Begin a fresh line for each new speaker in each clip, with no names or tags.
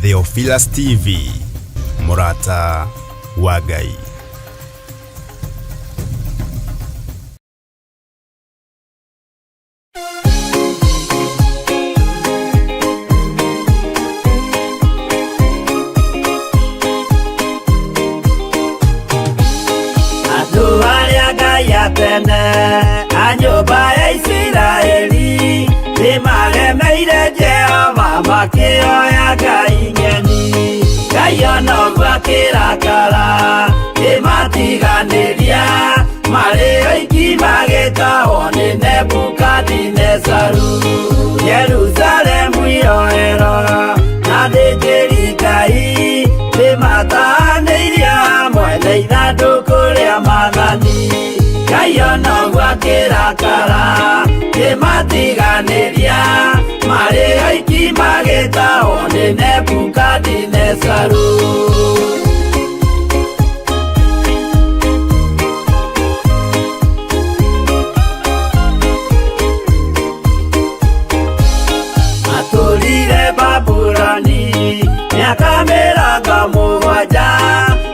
Theophilus TV, mũrata wa Ngai.
Andũ arĩa Ngai atene a nyũmba ya Isiraeli nĩmaremeire Jehova makĩoya ngai ng'eni. Ngai ona ũguo akĩrakara kĩmatiganĩria marĩ oiki magĩtahwo nĩ Nebukadinezaru. Jerusalemu iroero na athĩnjĩri Ngai nĩmatahanĩirio hamwe na ithandũkũ rĩa maathani. Ngai ona ũguo akĩrakara kĩmatiganĩria marĩ oiki magĩtahwo nĩ Nebukadinezaru. Matũrire Babuloni mĩaka 70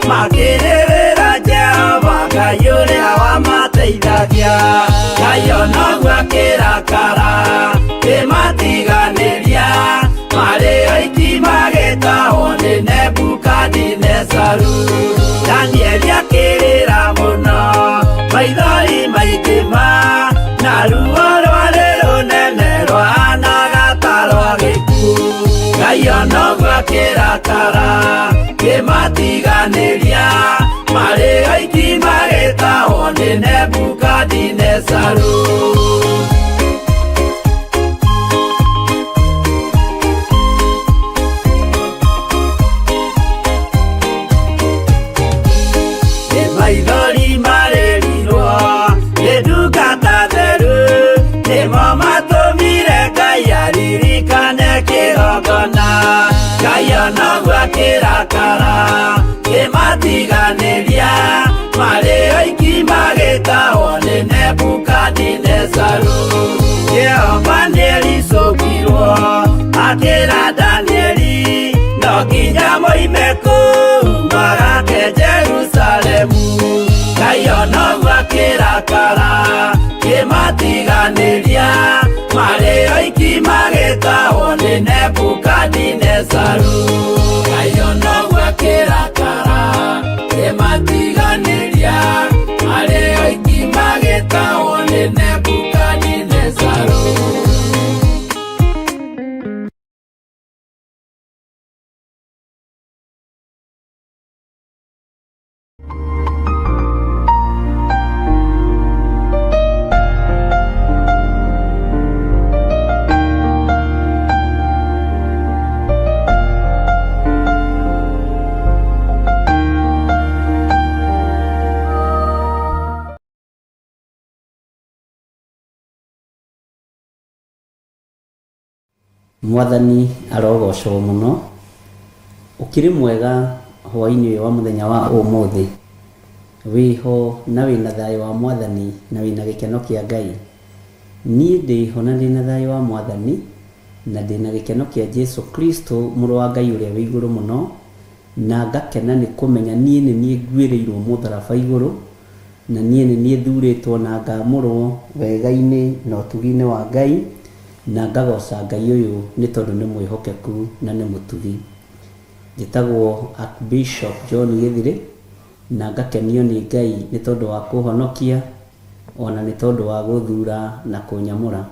makĩrĩrĩra Jehova Ngai ũrĩa wamateithagia. Ngai ona ũguo akĩrakara kĩmatiganĩria marĩ oiki magĩtahwo nĩ Nebukadinezaru. Danieli akĩrĩra mũno maithori maingĩ ma na ruo rwarĩ rũnene rwahanaga ta rwa gĩkuũ. Ngai ona ũguo akĩrakara kĩmatiganĩria marĩ oiki magĩtahwo nĩ Nebukadinezaru. Nĩ maithori marĩrirwo nĩ ndungata theru nĩmo matũmire Ngai aririkane kĩgongona. Ngai ona ũguo akĩrakara kĩmatiganĩria marĩ oiki magĩtahwo nĩ Nebukadinezaru. Jehova nĩericũkirwo akĩra Danieli no nginya moime kũu magake Jerusalemu. Ngai ona ũguo akĩrakara kĩmatiganĩria marĩ oiki magĩtahwo nĩ Nebukadinezaru. Ngai ona ũguo akĩrakara kĩmatiganĩria marĩ oiki magĩtahwo nĩ Nebukadinezaru.
Mwathani arogocwo mũno. Ũkĩrĩ mwega hwainĩ ũyũ wa mũthenya wa ũmũthĩ. Wĩho na wĩna thayũ wa Mwathani na wĩna gĩkeno kĩa Ngai. Niĩ ndĩho na ndĩna thayũ wa Mwathani na ndĩna gĩkeno kĩa Jesu Kristo mũrũ wa Ngai ũrĩa wĩ igũrũ mũno, na ngakena nĩ kũmenya niĩ nĩ niĩ nguĩrĩirwo mũtharaba igũrũ, na niĩ nĩ niĩ thurĩtwo na ngamũrwo wega-inĩ na ũtugi-inĩ wa Ngai, na ngagoca Ngai ũyũ nĩ tondũ nĩ mwĩhokeku na nĩ mũtugi. Njĩtagwo Archbishop John Gĩthirĩ, na ngakenio nĩ Ngai nĩ tondũ wa kũhonokia, ona nĩ tondũ wa gũthura na kũnyamũra.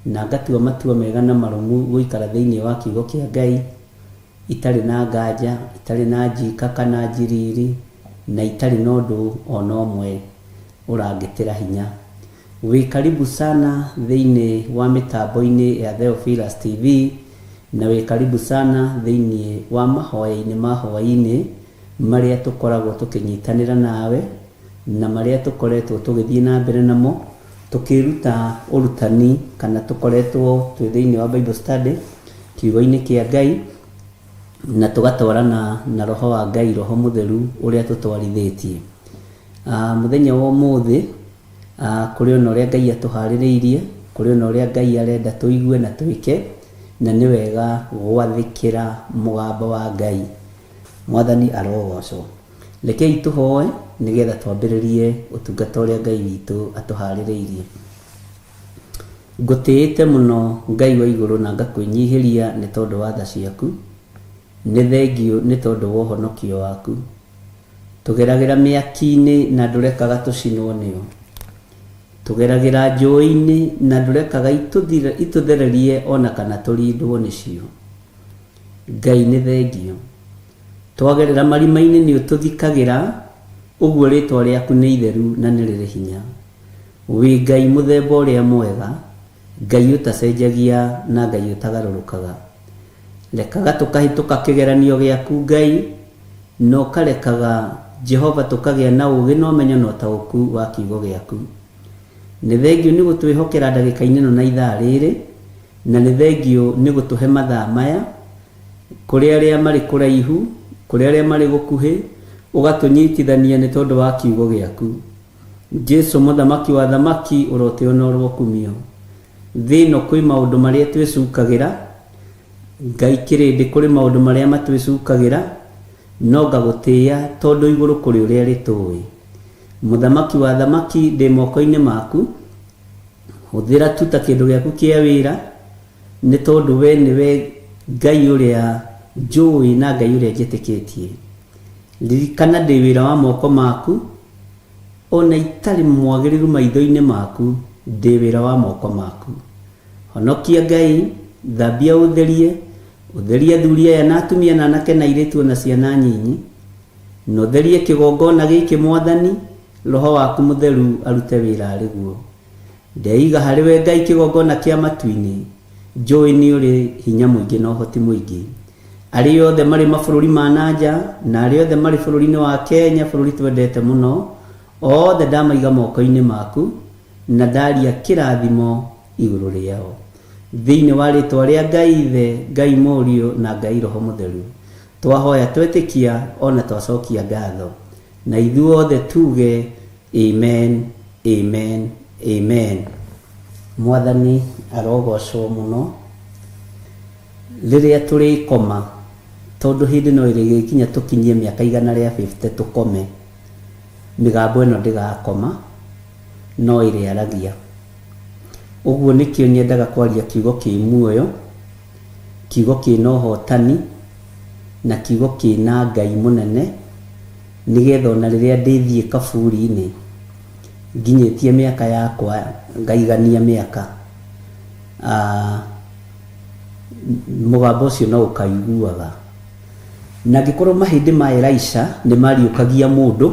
Na ngatua matua mega na marũmu gũikara thĩinĩ wa kiugo kĩa Ngai, itarĩ na nganja, itarĩ na njika kana njiriri, na itarĩ na ũndũ ona ũmwe ũrangĩtĩra hinya. Wĩ karibu sana thĩinĩ wa mĩtambo-inĩ ya Theophilus TV, na wĩ karibu sana thĩinĩ wa mahoya-inĩ ma hwaĩ-inĩ marĩa tũkoragwo tũkĩnyitanĩra nawe, na marĩa tũkoretwo tũgĩthiĩ na mbere namo, tũkĩruta ũrutani kana tũkoretwo twĩ thĩinĩ wa Bible study, kiugo-inĩ kĩa Ngai, na tũgatwarana na Roho wa Ngai, Roho Mũtheru ũrĩa tũtwarithĩtie. Mũthenya wa ũmũthĩ, kũrĩ ona ũrĩa Ngai atũharĩrĩirie, kũrĩ ona ũrĩa Ngai arenda tũigue na twĩke, Na nĩ wega gwathĩkĩra mũgambo wa Ngai. Mwathani arogocwo. Rekei tũhoe nĩgetha twambĩrĩrie ũtungata ũrĩa Ngai witũ atũharĩrĩirie. Ngũtĩĩte mũno Ngai wa igũrũ na ngakwĩnyihĩria nĩ tondũ wa tha ciaku. Nĩ thengiũ nĩ tondũ wa ũhonokio waku. Tũgeragĩra mĩaki-inĩ na ndũrekaga tũcinwo nĩyo. Tũgeragĩra njũĩ-inĩ na ndũrekaga itũthererie o na kana tũrindwo nĩcio. Ngai nĩ thengiũ. Twagerera marima-inĩ nĩ ũtũthikagĩra, ũguo rĩtwa rĩaku nĩ itheru na nĩ rĩrĩ hinya. Wĩ Ngai mũthemba ũrĩa mwega, Ngai ũtacenjagia na Ngai ũtagarũrũkaga. Rekaga tũkahĩtũka kĩgeranio gĩaku Ngai, na ũkarekaga Jehova tũkagĩa na ũũgĩ na ũmenyo na ũtaũku wa kiugo gĩaku. Nĩ thengiũ nĩ gũtwĩhokera ndagĩka-inĩ ĩno na ithaa rĩrĩ, na nĩ thengiũ nĩ gũtũhe mathaa maya, kũrĩ arĩa marĩ kũraihu, kũrĩ arĩa marĩ gũkuhĩ, ũgatũnyitithania nĩ tondũ wa kiugo gĩaku. Jesu mũthamaki wa athamaki ũrotĩo na ũrokumio. Thĩ ĩno kwĩ maũndũ marĩa twĩcukagĩra, Ngai kĩrĩndĩ kũrĩ maũndũ marĩa matwĩcukagĩra, no ngagũtĩĩa tondũ igũrũ kũrĩ ũrĩa rĩtũĩ. Mũthamaki wa athamaki ndĩ moko-inĩ maku, hũthĩra tu ta kĩndũ gĩaku kĩa wĩra, nĩ tondũ we nĩwe Ngai ũrĩa njũĩ na Ngai ũrĩa njĩtĩkĩtie. Ririkana ndĩ wĩra wa moko maku, o na itarĩ mwagĩrĩru maitho-inĩ maku, ndĩ wĩra wa moko maku. Honokia Ngai, thambia ũtherie, ũtherie athuri aya na atumia na anake na airĩtu o na ciana nyinyi, na ũtherie kĩgongona gĩkĩ Mwathani, Roho waku Mũtheru arute wĩra arĩ guo. Ndeiga harĩ we Ngai kĩgongona kĩa matu-inĩ, njũĩ nĩ ũrĩ hinya mũingĩ na ũhoti mũingĩ. Arĩa othe marĩ mabũrũri ma na nja, na arĩa othe marĩ bũrũri-inĩ wa Kenya, bũrũri twendete mũno, othe ndamaiga moko-inĩ maku, na ndaria kĩrathimo igũrũ rĩao. Thĩinĩ wa rĩtwa rĩa Ngai Ithe, Ngai Mũriũ, na Ngai Roho Mũtheru, twahoya twetĩkia o na twacokia ngatho. Na ithuothe tuge Amen, Amen, Amen. Mwathani arogocwo mũno. Rĩrĩa tũrĩkoma, tondũ hĩndĩ no ĩrĩgĩkinya tũkinyie mĩaka 150 tũkome, mĩgambo ĩno ndĩgakoma, no ĩrĩaragia. Ũguo nĩkĩo nyendaga kwaria kiugo kĩ muoyo, kiugo kĩna ũhotani, na kiugo kĩna Ngai mũnene, nĩgetha ona rĩrĩa ndĩthiĩ kaburi-inĩ, nginyĩtie mĩaka yakwa, ngaigania mĩaka, mũgambo ũcio no ũkaiguaga. Na angĩkorwo mahĩndĩ ma Elisha nĩ mariũkagia mũndũ,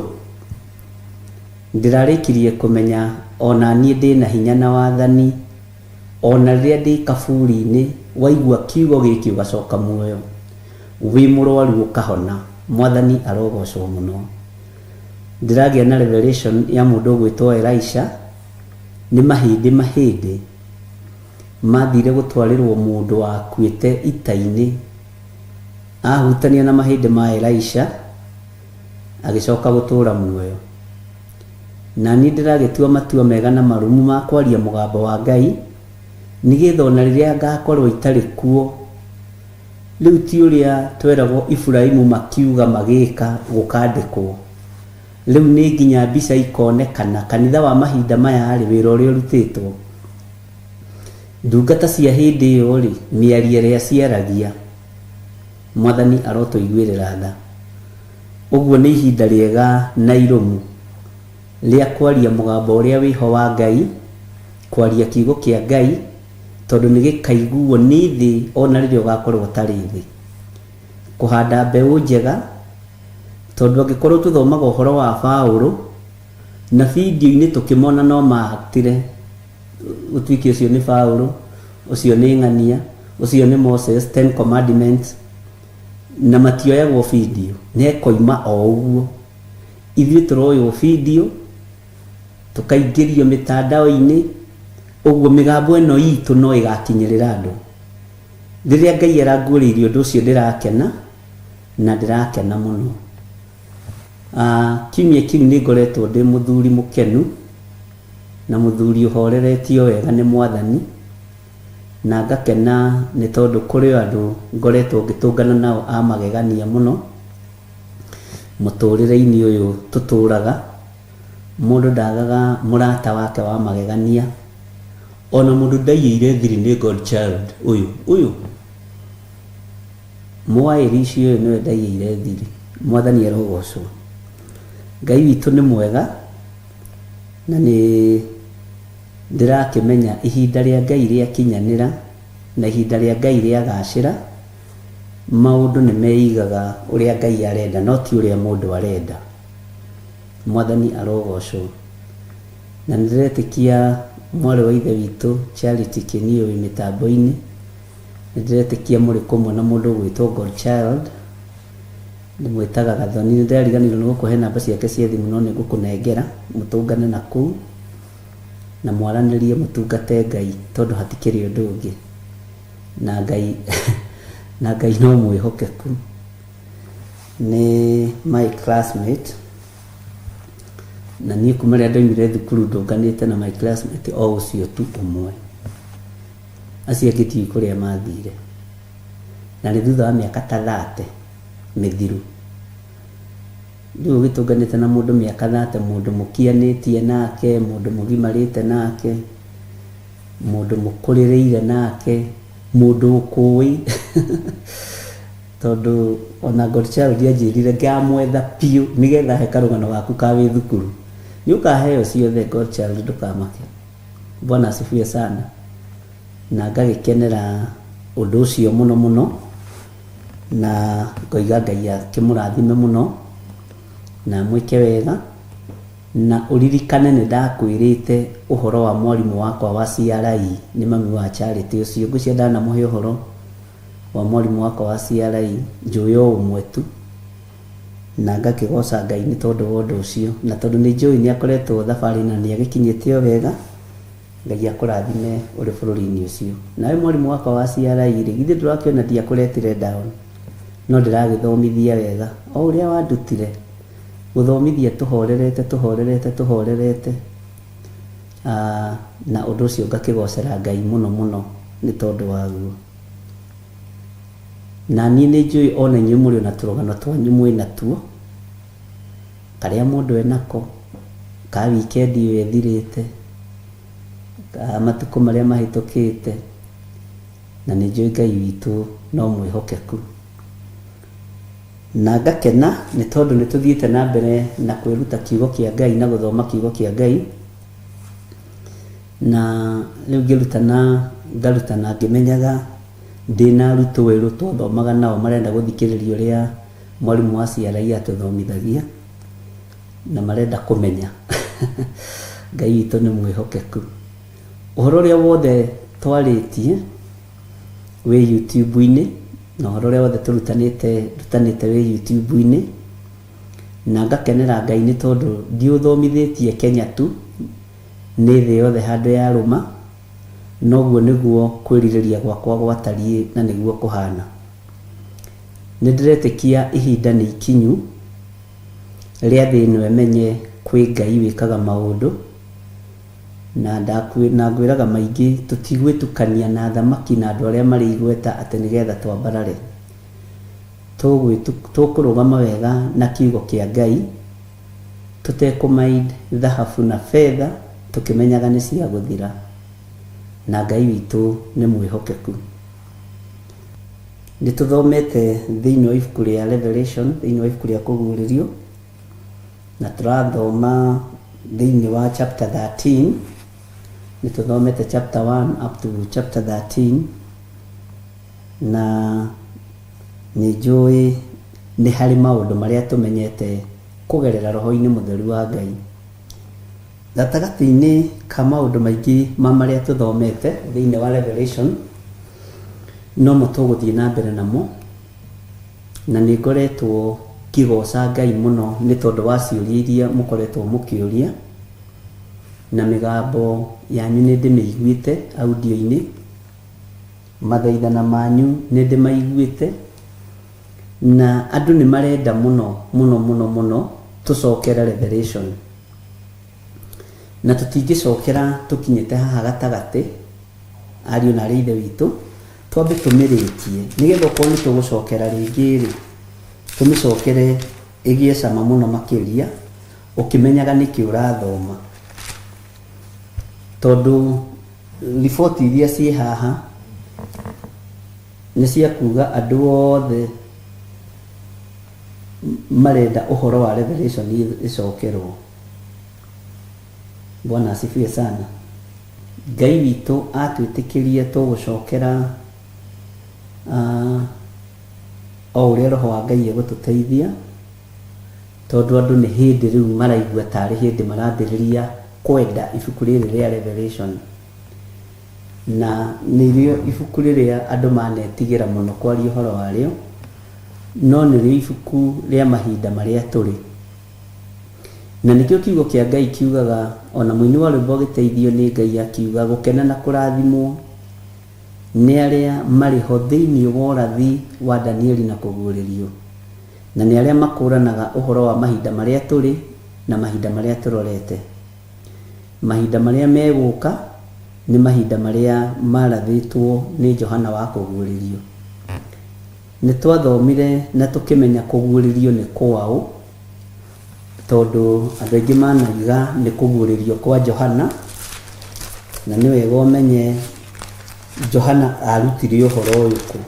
ndĩrarĩkirie kũmenya o na niĩ ndĩna hinya na wathani, o na rĩrĩa ndĩ kaburi-inĩ, waigua kiugo gĩkĩ ũgacoka muoyo. Wĩ mũrwaru ũkahona. Mwathani arogocwo mũno. Ndĩragĩa na revelation ya mũndũ ũgwĩtwo Elisha, nĩ mahĩndĩ mahĩndĩ mathire gũtwarĩrwo mũndũ wakuĩte ita-inĩ. Ahutania na mahĩndĩ ma Elisha, agĩcoka gũtũũra muoyo. Na niĩ ndĩragĩtua matua mega na marũmu ma kwaria mũgambo wa Ngai, nĩgetha o na rĩrĩa ngakorwo itarĩ kuo, rĩu ti ũrĩa tweragwo Iburahimu makiuga magĩka gũkandĩkwo. Rĩu nĩ nginya mbica ikonekana, kanitha wa mahinda maya-rĩ, wĩra ũrĩa ũrutĩtwo. Ndungata cia hĩndĩ ĩyo-rĩ, mĩario ĩrĩa ciaragia. Mwathani arotũiguĩrĩra tha. Ũguo nĩ ihinda rĩega na irũmu rĩa kwaria mũgambo ũrĩa wĩho wa Ngai, kwaria kiugo kĩa Ngai, tondũ nĩ gĩkaiguo nĩ thĩ o na rĩrĩa ũgakorwo ũtarĩ thĩ. Kũhanda mbeũ njega, tondũ angĩkorwo tũthomaga ũhoro wa Paũlũ, na video-inĩ tũkĩmona no ma-act-ire, Gũtuĩke ũcio nĩ Paulo, ũcio nĩ ng'ania, ũcio nĩ Moses, Ten Commandments, na matioyagwo video, na ĩkoima o ũguo. Ithuĩ tũroywo video, tũkaingĩrio mĩtandao-inĩ, ũguo mĩgambo ĩno itũ no ĩgakinyĩrĩra andũ. Rĩrĩa Ngai aranguũrĩirie ũndũ ũcio ndĩrakena, na ndĩrakena mũno. Kiumia kĩu nĩ ngoretwo ndĩ mũthuri mũkenu, na mũthuri ũhoreretio wega nĩ Mwathani. Na ngakena nĩ tondũ kũrĩ o andũ ngoretwo ngĩtũngana nao a magegania mũno mũtũrĩre-inĩ ũyũ tũtũraga. Mũndũ ndagaga mũrata wake wa magegania. Ona mũndũ ndaiyĩire thiri nĩ Godchild ũyũ ũyũ. Mũaĩrici ũyũ nĩwe ndaiyĩire thiri. Mwathani arogocwo. Ngai witũ nĩ mwega na nĩ ndĩrakĩmenya ihinda rĩa Ngai rĩakinyanĩra na ihinda rĩa Ngai rĩagacĩra, maũndũ nĩ meigaga ũrĩa Ngai arenda no ti ũrĩa mũndũ arenda. Mwathani arogocwo. Na nĩ ndĩretĩkia mwarĩ wa ithe witũ Charity Kĩniũ wĩ mĩtambo-inĩ, nĩ ndĩretĩkia mũrĩ kũmwe na mũndũ ũgwĩtwo Godchild, ndĩmwĩtaga Gathoni, nĩ ndĩrariganĩirwo nĩ gũkũhe namba ciake cia thimũ no nĩ ngũkũnengera mũtũngane na kũu na mwaranĩrie mũtungate Ngai tondũ hatikĩrĩ ũndũ ũngĩ. Na Ngai na Ngai no mwĩhokeku. Nĩ my classmate na niĩ kuma rĩrĩa ndoimire thukuru ndũnganĩte na my classmate o ũcio tu ũmwe. Acio angĩ ndiũĩ kũrĩa mathire. Na nĩ thutha wa mĩaka ta 30 mĩthiru. Rĩu ũgĩtũnganĩte na mũndũ mĩaka 30, mũndũ mũkianĩtie nake, mũndũ mũgimarĩte nake, mũndũ mũkũrĩrĩire nake, mũndũ ũkũĩ tondũ ona Godchild anjĩrire ngamwetha biũ nĩgetha he karũgano gaku ka wĩ thukuru. Nĩ ũkaheo ciothe Godchild ndũkamake. Bwana asifiwe sana. Na ngagĩkenera ũndũ ũcio mũno mũno na ngoiga Ngai akĩmũrathime mũno na amwĩke wega. Na ũririkane nĩ ndakwĩrĩte ũhoro wa mwarimũ wakwa wa CRE nĩ mami wa Charity ũcio. Ngwĩciria ndanamũhe ũhoro wa mwarimũ wakwa wa CRE njũĩ o ũmwe tu. Na ngakĩgoca Ngai nĩ tondũ wa ũndũ ũcio. Na tondũ nĩ njũĩ nĩ akoretwo thabarĩ na nĩ agĩkinyĩte o wega, Ngai akũrathime ũrĩ bũrũri-inĩ ũcio. Nawe mwarimũ wakwa wa CRE rĩ, githĩ ndũrakĩona ndiakũretire down, no ndĩragĩthomithia wega o ũrĩa wandutire. Gũthomithia tũhorerete tũhorerete tũhorerete, na ũndũ ũcio ngakĩgocera Ngai mũno mũno nĩ tondũ waguo. Na niĩ nĩ njũĩ ona inyuĩ mũrĩ ona tũrũgano twanyu mwĩ natuo, karĩa mũndũ enako, ka weekend ĩyo ĩthirĩte, ka matukũ marĩa mahĩtũkĩte, na nĩ njũĩ Ngai witũ no mwĩhokeku. Na ngakena nĩ tondũ nĩ tũthiĩte na mbere na kwĩruta kiugo kĩa Ngai na gũthoma kiugo kĩa Ngai. Na rĩu ngĩrutana ngarutana ngĩmenyaga ndĩna arutwo erũ twathomaga nao marenda gũthikĩrĩria ũrĩa mwarimũ wa CRE atũthomithagia na marenda kũmenya. Ngai witũ nĩ mwĩhokeku. Ũhoro ũrĩa wothe twarĩtie wĩ YouTube-inĩ na ũhoro ũrĩa wothe tũrutanĩte ndutanĩte wĩ YouTube-inĩ na ngakenera Ngai nĩ tondũ ndiũthomithĩtie Kenya tu, nĩ thĩ yothe handũ yarũma, noguo nĩguo kwĩrirĩria gwakwa gwatariĩ na nĩguo kũhana. Nĩ ndĩretĩkia ihinda nĩ ikinyu rĩa thĩ ĩno ĩmenye kwĩ Ngai wĩkaga maũndũ, na na ngwĩraga maingĩ tũtigwĩtukania na athamaki na andũ arĩa marĩ igweta atĩ nĩgetha twambarare. Tũkũrũgama wega na kiugo kĩa Ngai, tũtekũ mind thahabu na betha tũkĩmenyaga nĩ cia gũthira. Na Ngai witũ nĩ mwĩhokeku. Nĩ tũthomete thĩinĩ wa ibuku rĩa Revelation, thĩinĩ wa ibuku rĩa Kũguũrĩrio, na tũrathoma thĩinĩ wa chapter 13, nĩ tũthomete chapter 1 up to chapter 13, na nĩ njũĩ nĩ harĩ maũndũ marĩa tũmenyete kũgerera roho-inĩ mũtheru wa Ngai. Gatagatĩ-inĩ ka maũndũ maingĩ ma marĩa tũthomete thĩinĩ wa Revelation, nomo tũgũthiĩ na mbere namo, na nĩ ngoretwo ngĩgoca Ngai mũno nĩ tondũ wa ciũria iria mũkoretwo mũkĩũria, na mĩgambo yanyu nĩ ndĩmĩiguĩte audio-inĩ, mathaithana manyu nĩ ndĩmaiguĩte, na andũ nĩ marenda mũno mũno mũno mũno tũcokere Revelation. Na tũtingĩcokera tũkinyĩte haha gatagatĩ, Ariũ na arĩ Ithe witũ, twambe tũmĩrĩkie nĩgetha okorwo nĩ tũgũcokera rĩngĩ rĩ, tũmĩcokere ĩgĩe cama mũno makĩria, ũkĩmenyaga nĩkĩ ũrathoma. Tondũ riboti iria ciĩ haha nĩ cia kuga andũ othe marenda ũhoro wa Revelation ĩcokerwo. Bwana asifiwe sana. Ngai witũ atwĩtĩkĩrie tũgũcokera o ũrĩa Roho wa Ngai egũtũteithia, tondũ andũ nĩ hĩndĩ rĩu maraigua tarĩ hĩndĩ marambĩrĩria kwenda ibuku rĩrĩ rĩa Revelation. Na nĩrĩo ibuku rĩrĩa andũ manetigĩra mũno kwaria ũhoro warĩo, no nĩrĩo ibuku rĩa mahinda marĩa tũrĩ. Na nĩkĩo kiugo kĩa Ngai kiugaga, ona mũini wa rwĩmbo agĩteithio nĩ Ngai akiuga, gũkena na kũrathimwo nĩ arĩa marĩ ho thĩinĩ wa ũrathi wa Danieli na kũguũrĩrio, na nĩ arĩa makũranaga ũhoro wa mahinda marĩa tũrĩ na mahinda marĩa tũrorete. Mahinda marĩa megũka nĩ mahinda marĩa marathĩtwo nĩ Johana wa kũguũrĩrio. Nĩ twathomire na tũkĩmenya kũguũrĩrio nĩ kwaũ, tondũ andũ aingĩ manauga nĩ kũguũrĩrio kwa Johana, na nĩ wega ũmenye Johana arutire ũhoro ũyũ kũ.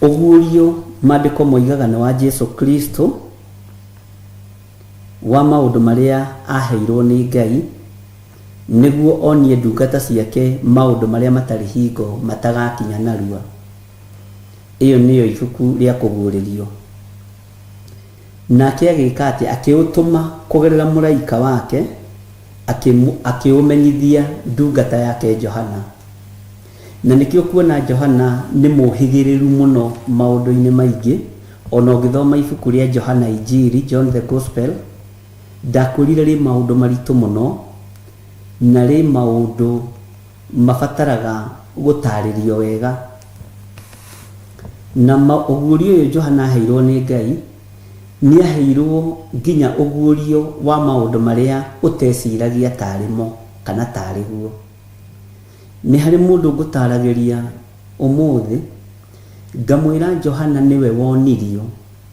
Ũguũrio maandĩko moigaga nĩ wa Jesu Kristo, wa maũndũ marĩa aheirwo nĩ Ngai, nĩguo onie ndungata ciake maũndũ marĩa matarĩ hingo matagakinya narua. Ĩyo nĩyo ibuku rĩa kũguũrĩrio. Nake agĩka atĩ akĩũtũma kũgerera mũraika wake, akĩũmenyithia ndungata yake Johana. Na nĩkĩo kuona Johana nĩ mũhĩgĩrĩru mũno maũndũ-inĩ maingĩ. Ona ũngĩthoma ibuku rĩa Johana Injiri, John the Gospel, ndakwĩrire rĩ maũndũ maritũ mũno, na rĩ maũndũ mabataraga gũtarĩrio wega. Na ũguũrio ũyũ Johana aheirwo nĩ Ngai, nĩ aheirwo nginya ũguũrio wa maũndũ marĩa ũteciragia tarĩ mo kana tarĩ guo. Nĩ harĩ mũndũ ngũtaragĩria ũmũthĩ, ngamwĩra Johana nĩwe wonirio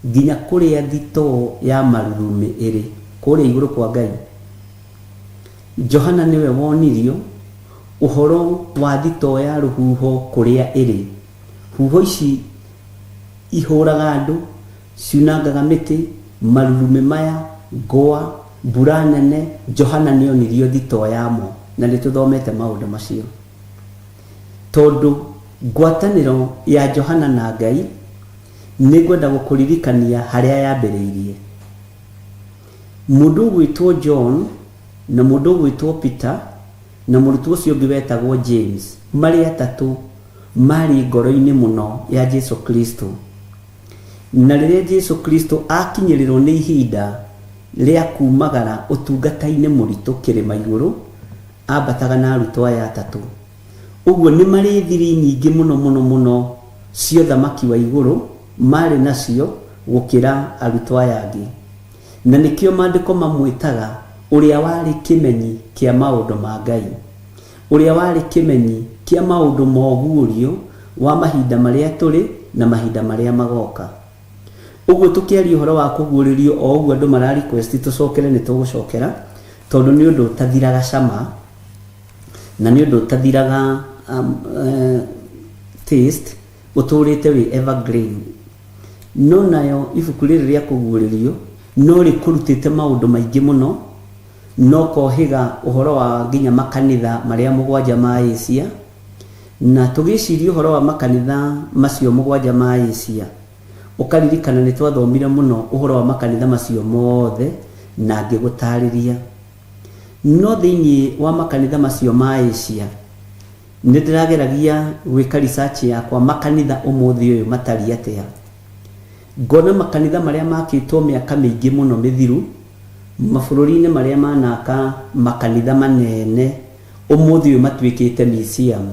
nginya kũrĩa thitoo ya marurumĩ ĩrĩ, kũrĩa igũrũ kwa Ngai. Johana nĩwe wonirio ũhoro wa thitoo ya rũhuho kũrĩa ĩrĩ. Huho ici ihũraga andũ, ciunangaga mĩtĩ, marurumĩ maya, ngwa, mbura nene, Johana nĩonirio thitoo yamo, na nĩtũthomete maũndũ macio. Tondũ ngwatanĩro ya Johana na Ngai, nĩngwenda gũkũririkania harĩa yambĩrĩirie. Mũndũ ũgwĩtwo John na mũndũ ũgwĩtwo Peter na mũrutwo ũcio ũngĩ wetagwo James, marĩ atatũ marĩ ngoro-inĩ mũno ya Jesu Kristo. Na rĩrĩa Jesu Kristo akinyĩrĩrwo nĩ ihinda rĩa kumagara ũtungata-inĩ mũritũ kĩrĩma igũrũ, ambataga na arutwo aya atatũ. Ũguo nĩ marĩ thiri nyingĩ mũno mũno mũno cia ũthamaki wa igũrũ marĩ nacio gũkĩra arutwo aya angĩ. Na nĩkĩo maandĩko mamwĩtaga ũrĩa warĩ kĩmenyi kĩa maũndũ ma Ngai, ũrĩa warĩ kĩmenyi kĩa maũndũ ma ũguũrio wa mahinda marĩa tũrĩ na mahinda marĩa magoka. Ũguo tũkĩaria ũhoro wa kũguũrĩrio o ũguo andũ mara request tũcokere nĩ tũgũcokera, tondũ nĩ ũndũ ũtathiraga cama na nĩ ũndũ ũtathiraga taste, ũtũrĩte wĩ evergreen. No nayo ibuku rĩrĩ rĩa kũguũrĩrio no rĩkũrutĩte maũndũ maingĩ mũno, no kohĩga ũhoro wa nginya makanitha marĩa mũgwanja ma Asia. Na tũgĩciria ũhoro wa makanitha macio mũgwanja ma Asia, ũkaririkana nĩ twathomire mũno ũhoro wa makanitha macio mothe na ngĩgũtarĩria. No thĩinĩ wa makanitha macio ma Asia, nĩ ndĩrageragia gwĩka research yakwa makanitha ũmũthĩ ũyũ matariĩ atĩa. Ngona makanitha marĩa makĩtwo mĩaka mĩingĩ mũno mĩthiru, mabũrũri-inĩ marĩa manaka makanitha manene, ũmũthĩ ũyũ matuĩkĩte museum.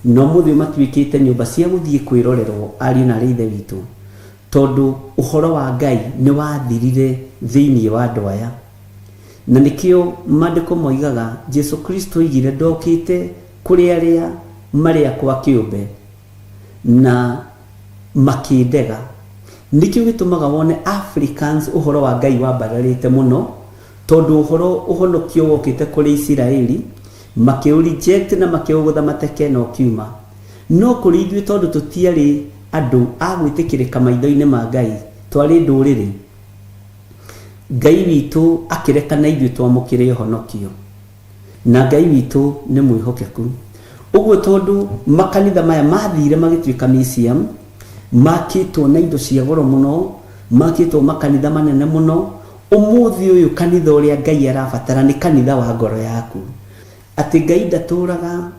Na ũmũthĩ ũyũ matuĩkĩte nyũmba cia gũthiĩ kwĩrorerwo ariũ na arĩ Ithe witũ, tondũ ũhoro wa Ngai nĩ wathirire thĩinĩ wa andũ aya. Na nĩkĩo maandĩko moigaga Jesu Kristo oigire ndokĩte kũrĩ arĩa marĩ akwa kĩũmbe na makĩndega. Nĩkĩo gĩtũmaga wone Africans ũhoro wa Ngai wambararĩte mũno, tondũ ũhoro ũhonokio wokĩte kũrĩ Isiraeli, makĩũ reject na makĩũgũtha mateke na ũkiuma. No kũrĩ ithuĩ tondũ tũtiarĩ andũ a gwĩtĩkĩrĩka maitho-inĩ ma Ngai, twarĩ ndũrĩrĩ, Ngai witũ akĩreka na ithuĩ twamũkĩre ũhonokio. Na Ngai witũ nĩ mwĩhokeku. Ũguo tondũ makanitha maya mathire magĩtuĩka museum, makĩtwo na indo cia goro mũno, makĩtwo makanitha manene mũno, ũmũthĩ ũyũ kanitha ũrĩa Ngai arabatara nĩ kanitha wa ngoro yaku. Atĩ Ngai ndatũraga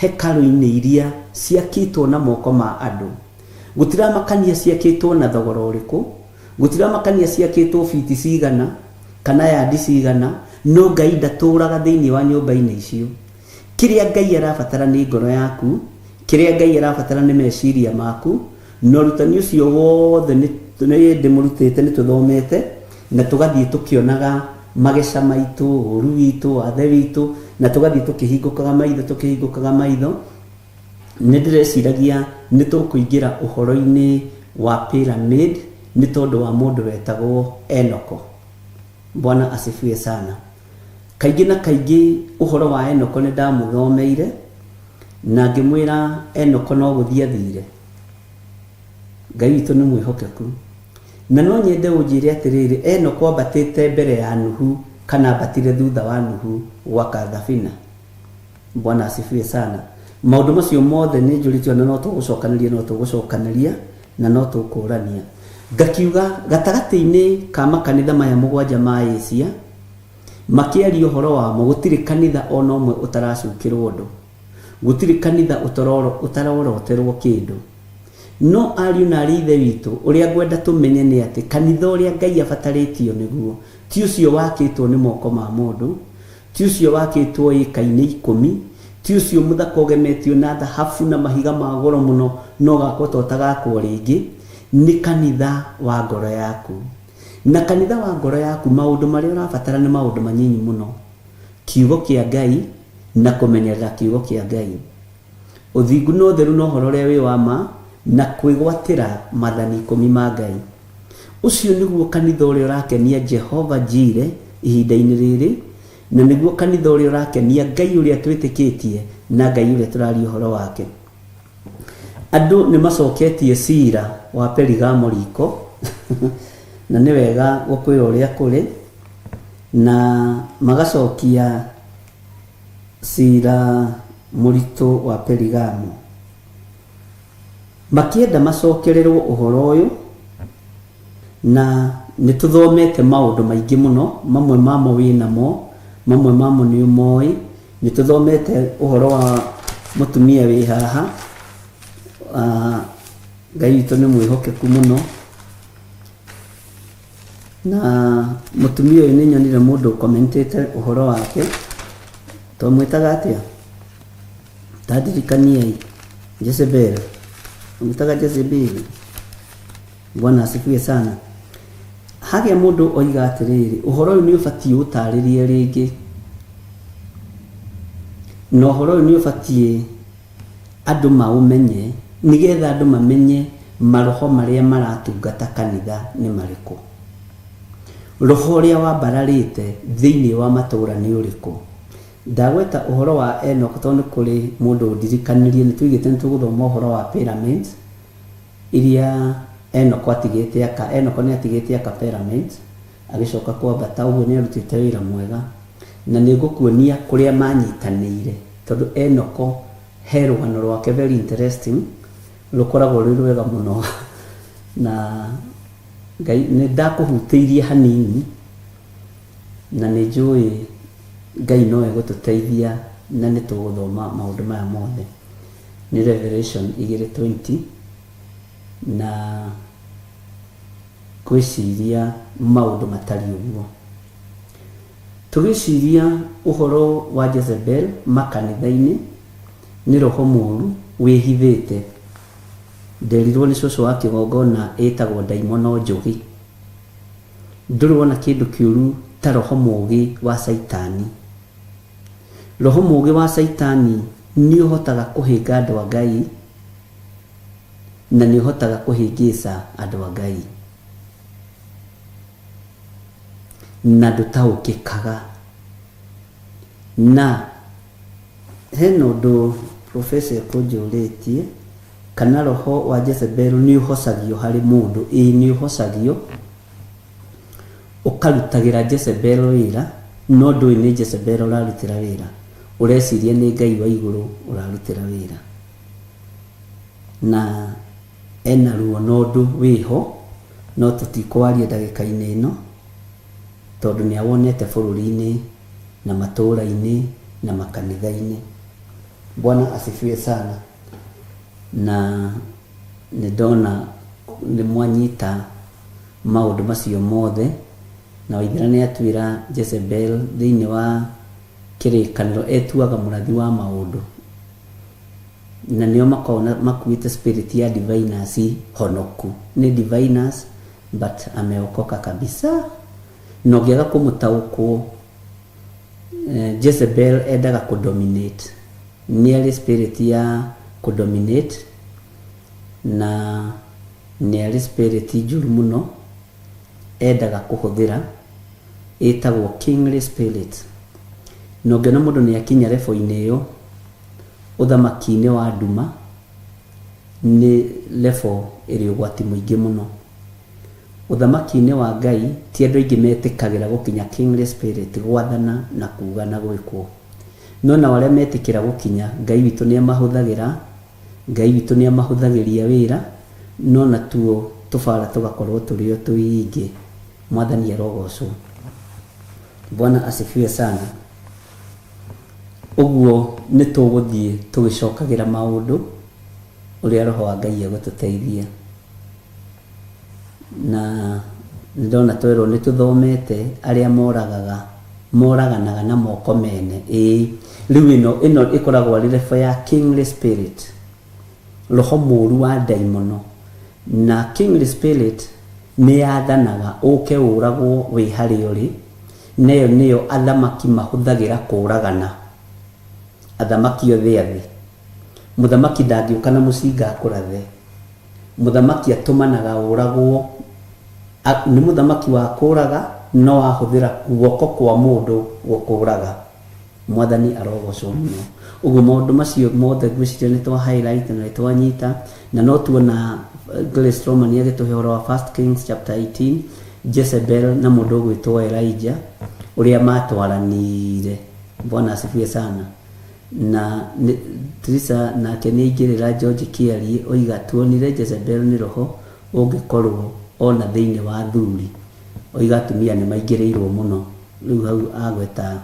hekarũ-inĩ iria ciakĩtwo na moko ma andũ. Gũtiramakania ciakĩtwo na thogora ũrĩkũ, gũtiramakania ciakĩtwo biti cigana, kana yandi cigana, no Ngai ndatũraga thĩinĩ wa nyũmba-inĩ icio. Kĩrĩa Ngai arabatara nĩ ngoro yaku, kĩrĩa Ngai arabatara nĩ meciria maku, na ũrutani ũcio wothe nĩ ndĩmũrutĩte, nĩ tũthomete, na tũgathiĩ tũkĩonaga mageca maitũ, ũru witũ, wathe witũ, na tũgathiĩ tũkĩhingũkaga maitho, tũkĩhingũkaga maitho. Nĩ ndĩreciragia nĩ tũkũingĩra ũhoro-inĩ wa pyramid nĩ tondũ wa mũndũ wetagwo Enoko. Bwana asifiwe sana. Kaingĩ na kaingĩ ũhoro wa Enoko nĩ ndamũthomeire na ngĩmwĩra Enoko no gũthiĩ athire. Ngai witũ nĩ mwĩhokeku. Na no nyende ũnjĩre atĩrĩrĩ, Enoko ambatĩte mbere ya Nuhu kana ambatire thutha wa Nuhu gwaka thabina? Bwana asifiwe sana. Maũndũ macio mothe nĩ njũrĩtio na no tũgũcokanĩria, no tũgũcokanĩria na no tũkũrania. Ngakiuga gatagatĩ-inĩ ka makanitha maya mũgwanja ma Asia, makĩaria ũhoro wamo, gũtirĩ kanitha ona ũmwe ũtaracukĩrwo ũndũ. Gũtirĩ kanitha ũtaroroterwo kĩndũ. No ariũ na arĩ ithe witũ, ũrĩa ngwenda tũmenye nĩ atĩ kanitha ũrĩa Ngai abatarĩtio nĩguo, ti ũcio wakĩtwo nĩ moko ma mũndũ, ti ũcio wakĩtwo ĩka-inĩ 10, ti ũcio mũthaka ũgemetio na thahabu na mahiga ma goro mũno na ũgakwo ta ũtagakwo rĩngĩ, nĩ kanitha wa ngoro yaku. Na kanitha wa ngoro yaku maũndũ marĩa ũrabatara nĩ maũndũ manyinyi mũno. Kiugo kĩa Ngai na kũmenyerera kiugo kĩa Ngai. Ũthingu na ũtheru na ũhoro ũrĩa wĩ wa ma na kwĩgwatĩra maathani 10 ma Ngai. Ũcio nĩguo kanitha ũrĩa ũrakenia Jehova Jire ihinda-inĩ rĩrĩ, na nĩguo kanitha ũrĩa ũrakenia Ngai ũrĩa twĩtĩkĩtie na Ngai ũrĩa tũraria ũhoro wake. Andũ nĩ macoketie cira wa Perigamo riko, na nĩ wega gũkwĩra ũrĩa kũrĩ, na magacokia cira mũritũ wa Perigamo. Makĩenda macokererwo ũhoro ũyũ, na nĩ tũthomete maũndũ maingĩ mũno, mamwe mamo wĩ namo, mamwe mamo nĩ ũmoĩ. Nĩ tũthomete ũhoro wa mũtumia wĩ haha, Ngai witũ nĩ mwĩhokeku mũno, na mũtumia ũyũ nĩ nyonire mũndũ ũkomentĩte ũhoro wake, twamwĩtaga atĩa? Tandirikaniai, Jezebel, twamwĩtaga Jezebel. Bwana asifiwe sana. Hagĩa mũndũ oiga atĩrĩrĩ, ũhoro ũyũ nĩ ũbatiĩ ũtarĩrie rĩngĩ, na ũhoro ũyũ nĩ ũbatiĩ andũ maũmenye, nĩgetha andũ mamenye maroho marĩa maratungata kanitha nĩ marĩkũ. Roho ũrĩa wambararĩte thĩinĩ wa matũũra nĩ ũrĩkũ. Ndagweta ũhoro wa Enoch tondũ nĩ kũrĩ mũndũ ũndirikanirie, nĩ tuigĩte nĩ tũgũthoma ũhoro wa pyramids iria Enoch atigĩte aka. Enoch nĩ atigĩte aka pyramids agĩcoka kwambata, ũguo nĩ arutĩte wĩra mwega. Na nĩ ngũkuonia kũrĩa manyitanĩire, tondũ Enoch he rũgano rwake very interesting, rũkoragwo rwĩ rwega mũno. Na Ngai nĩ ndakũhutĩirie hanini, na nĩ njũĩ Ngai no egũtũteithia na nĩ tũgũthoma maũndũ maya mothe. Nĩ Revelation 2:20, na ngwĩciria maũndũ matariĩ ũguo. Tũgĩciria ũhoro wa Jezebel makanitha-inĩ, nĩ roho mũru wĩhithĩte. Nderirwo nĩ cũcũ wa kĩgongona ĩtagwo ndaimono njũgĩ. Ndũrĩ wona kĩndũ kĩũru ta roho mũũgĩ wa Caitani. Roho mũũgĩ wa Caitani Nĩ ũhotaga kũhĩnga andũ a Ngai na nĩ ũhotaga kũhĩngĩca andũ a Ngai. Na ndũtaũkĩkaga. Na hena ũndũ professor ekũnjũrĩtie kana roho wa Jezebel nĩ ũhocagio harĩ mũndũ. Ĩĩ nĩ ũhocagio, ũkarutagĩra Jezebel wĩra, no ndũĩ nĩ Jezebel ũrarutĩra wĩra, ũreciria nĩ Ngai wa igũrũ ũrarutĩra wĩra. Na ena ruo na ũndũ wĩho, no tũtikwaria ndagĩka-inĩ ĩno, tondũ nĩ awonete bũrũri-inĩ na matũũra-inĩ na makanitha-inĩ. Bwana asifiwe sana. Na nĩ ndona nĩ mwanyita maũndũ macio mothe, na Waithera nĩ atwĩra Jezebel thĩinĩ wa kĩrĩkanĩro etuaga mũrathi wa maũndũ, na nĩo makoragwo makuĩte spirit ya diviners honoku. Nĩ diviners but ameokoka kabisa. Na ũngĩaga kũmũtaũkwo, Jezebel endaga kũ dominate. Nĩ arĩ spirit ya kũ dominate na nĩ arĩ spirit njũru mũno endaga kũhũthĩra, ĩtagwo kingly spirit. Na ũngĩona mũndũ nĩ akinya level-inĩ ĩyo ũthamaki-inĩ wa nduma, nĩ level ĩrĩ ũgwati mũingĩ mũno. Ũthamaki-inĩ wa Ngai ti andũ aingĩ metĩkagĩra gũkinya kingly spirit, gwathana na kuga na gwĩkwo. No nao arĩa metĩkĩra gũkinya, Ngai witũ nĩ amahũthagĩra, Ngai witũ nĩ amahũthagĩria wĩra, no natuo tũbara tũgakorwo tũrĩ o tũingĩ. Mwathani arogocwo. Bwana asifiwe sana. Ũguo nĩ tũgũthiĩ tũgĩcokagĩra maũndũ ũrĩa Roho wa Ngai egũtũteithia. Na nĩ ndona twerwo nĩ tũthomete arĩa moragaga, moraganaga na moko mene. Ĩĩ, rĩu ĩno ĩno ĩkoragwo arĩ level ya kingly spirit, roho mũru wa ndaimono. Na kingly spirit nĩ yathanaga ũke ũragwo wĩ harĩa ũrĩ, na ĩyo nĩyo athamaki mahũthagĩra kũragana. Athamaki othe a thĩ. Mũthamaki ndangĩũka na mũcinga akũrathe. Mũthamaki atũmanaga ũragwo. Nĩ mũthamaki wa kũraga, no ahũthĩra guoko kwa mũndũ gũkũraga. Mwathani arogocwo mũno. Ũguo maũndũ macio mothe ngwĩciria nĩ twa highlight na nĩ twanyita, na no tuona Grace Roman agĩtũhe ũhoro wa First Kings chapter 18, Jezebel na mũndũ ũgwĩtwo Elijah ũrĩa matwaranire. Bwana asifiwe sana. Na Teresa nake nĩ aingĩrĩra George Kĩarie oiga tuonire Jezebel nĩ roho ũngĩkorwo ona thĩinĩ wa athuri. Oiga atumia nĩ maingĩrĩirwo mũno. Rĩu hau agweta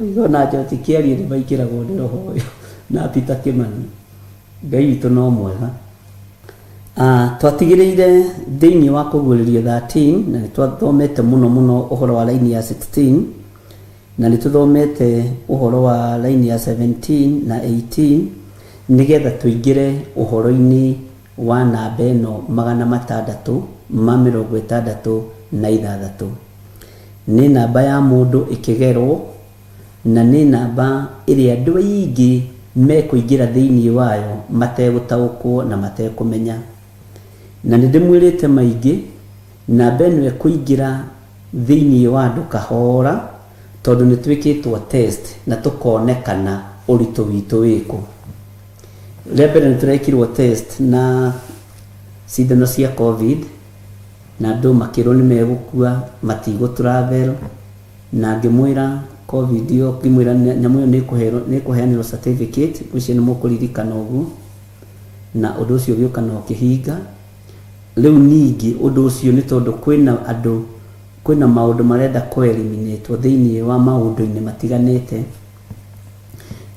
oiga ona George Kĩarie nĩ maingĩragwo nĩ roho ũyũ na Peter Kimani. Ngai witũ no mwega. Twatigĩrĩire thĩinĩ wa kũguũrĩrio 13 na nĩ twathomete mũno mũno ũhoro wa raini ya 16 na nĩ tũthomete ũhoro wa raini ya 17 na 18 nĩgetha tũingĩre ũhoro-inĩ wa namba ĩno 666. Nĩ namba ya mũndũ ĩkĩgerwo na nĩ namba ĩrĩa andũ aingĩ mekũingĩra thĩinĩ wayo mategũtaũkwo na matekũmenya. Na nĩ ndĩmwĩrĩte maingĩ, namba ĩno ĩkũingĩra thĩinĩ wa andũ kahora tondũ nĩ twĩkĩtwo test na tũkonekana ũritũ witũ wĩkũ. Rĩa mbere nĩ tũrekirwo test na cindano cia COVID na andũ makĩrwo nĩ megũkua, matigũ travel, na ngĩmwĩra COVID ĩyo, ngĩmwĩra nyamũ ĩyo nĩ ĩkũheanĩrwo certificate, ngwĩciria nĩ mũkũririkana ũguo, na ũndũ ũcio ũgĩũka na ũkĩhinga. Rĩu ningĩ ũndũ ũcio nĩ tondũ kwĩna andũ, kwĩna maũndũ marenda kũ eliminate thĩinĩ wa maũndũ-inĩ matiganĩte,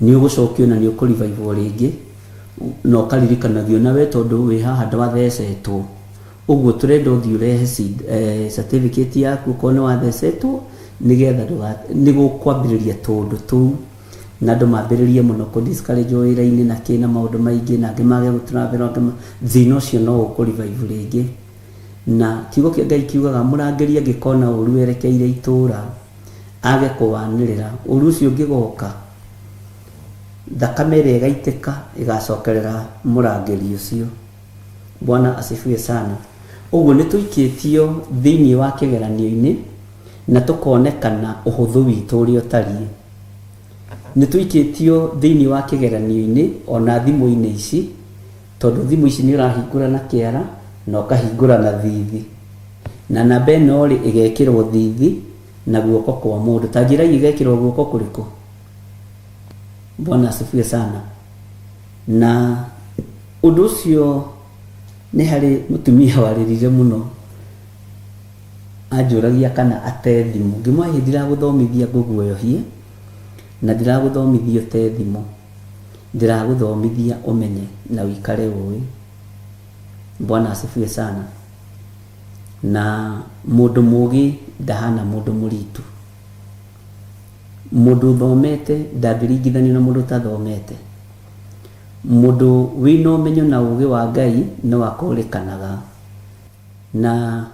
nĩ ũgũcokio na nĩ ũkũ revive rĩngĩ na ũkaririkanagio nawe tondũ wĩ haha ndwathecetwo. Ũguo tũrenda ũthiĩ ũrehe certificate yaku okorwo nĩ wathecetwo, nĩgetha nĩ gũkwambĩrĩria tũũndũ tũu na andũ mambĩrĩrie mũno kũ discourage wĩra-inĩ na kĩ na maũndũ maingĩ, na angĩ mage gũ travel, angĩ thĩna ũcio no ũkũ revive rĩngĩ. Na kiugo kĩa Ngai kiugaga mũrangĩri angĩkona ũru werekeire itũũra, Age kũwanĩrĩra, ũru ũcio ũngĩgoka, thakame ĩrĩa ĩgaitĩka ĩgacokerera mũrangĩri ũcio. Bwana asifiwe sana. Ũguo nĩ tũikĩtio thĩinĩ wa kĩgeranio-inĩ na tũkonekana ũhũthũ witũ ũrĩa ũtariĩ. Nĩ tũikĩtio thĩinĩ wa kĩgeranio-inĩ ona thimũ-inĩ ici, tondũ thimũ ici nĩ ũrahingũra na kĩara na ũkahingũra na thithi. Na namba ĩno rĩ, ĩgekĩrwo thithi na guoko kwa mũndũ. Ta njĩrai ĩgekĩrwo guoko kũrĩkũ? Bwana asifiwe sana. Na ũndũ ũcio nĩ harĩ mũtumia warĩrire mũno anjũragia kana ate thimũ. Ngĩmwĩra ĩ ndiragũthomithia ngũguoyohie na ndiragũthomithia ũte thimũ, ndĩragũthomithia ũmenye na ũikare ũĩ. Bwana asifiwe sana. Na mũndũ mũgĩ ndahana mũndũ mũritu. Mũndũ ũthomete ndangĩringithanio na mũndũ ũtathomete. Mũndũ wĩna ũmenyo na ũgĩ wa Ngai no akũrĩkanaga. Na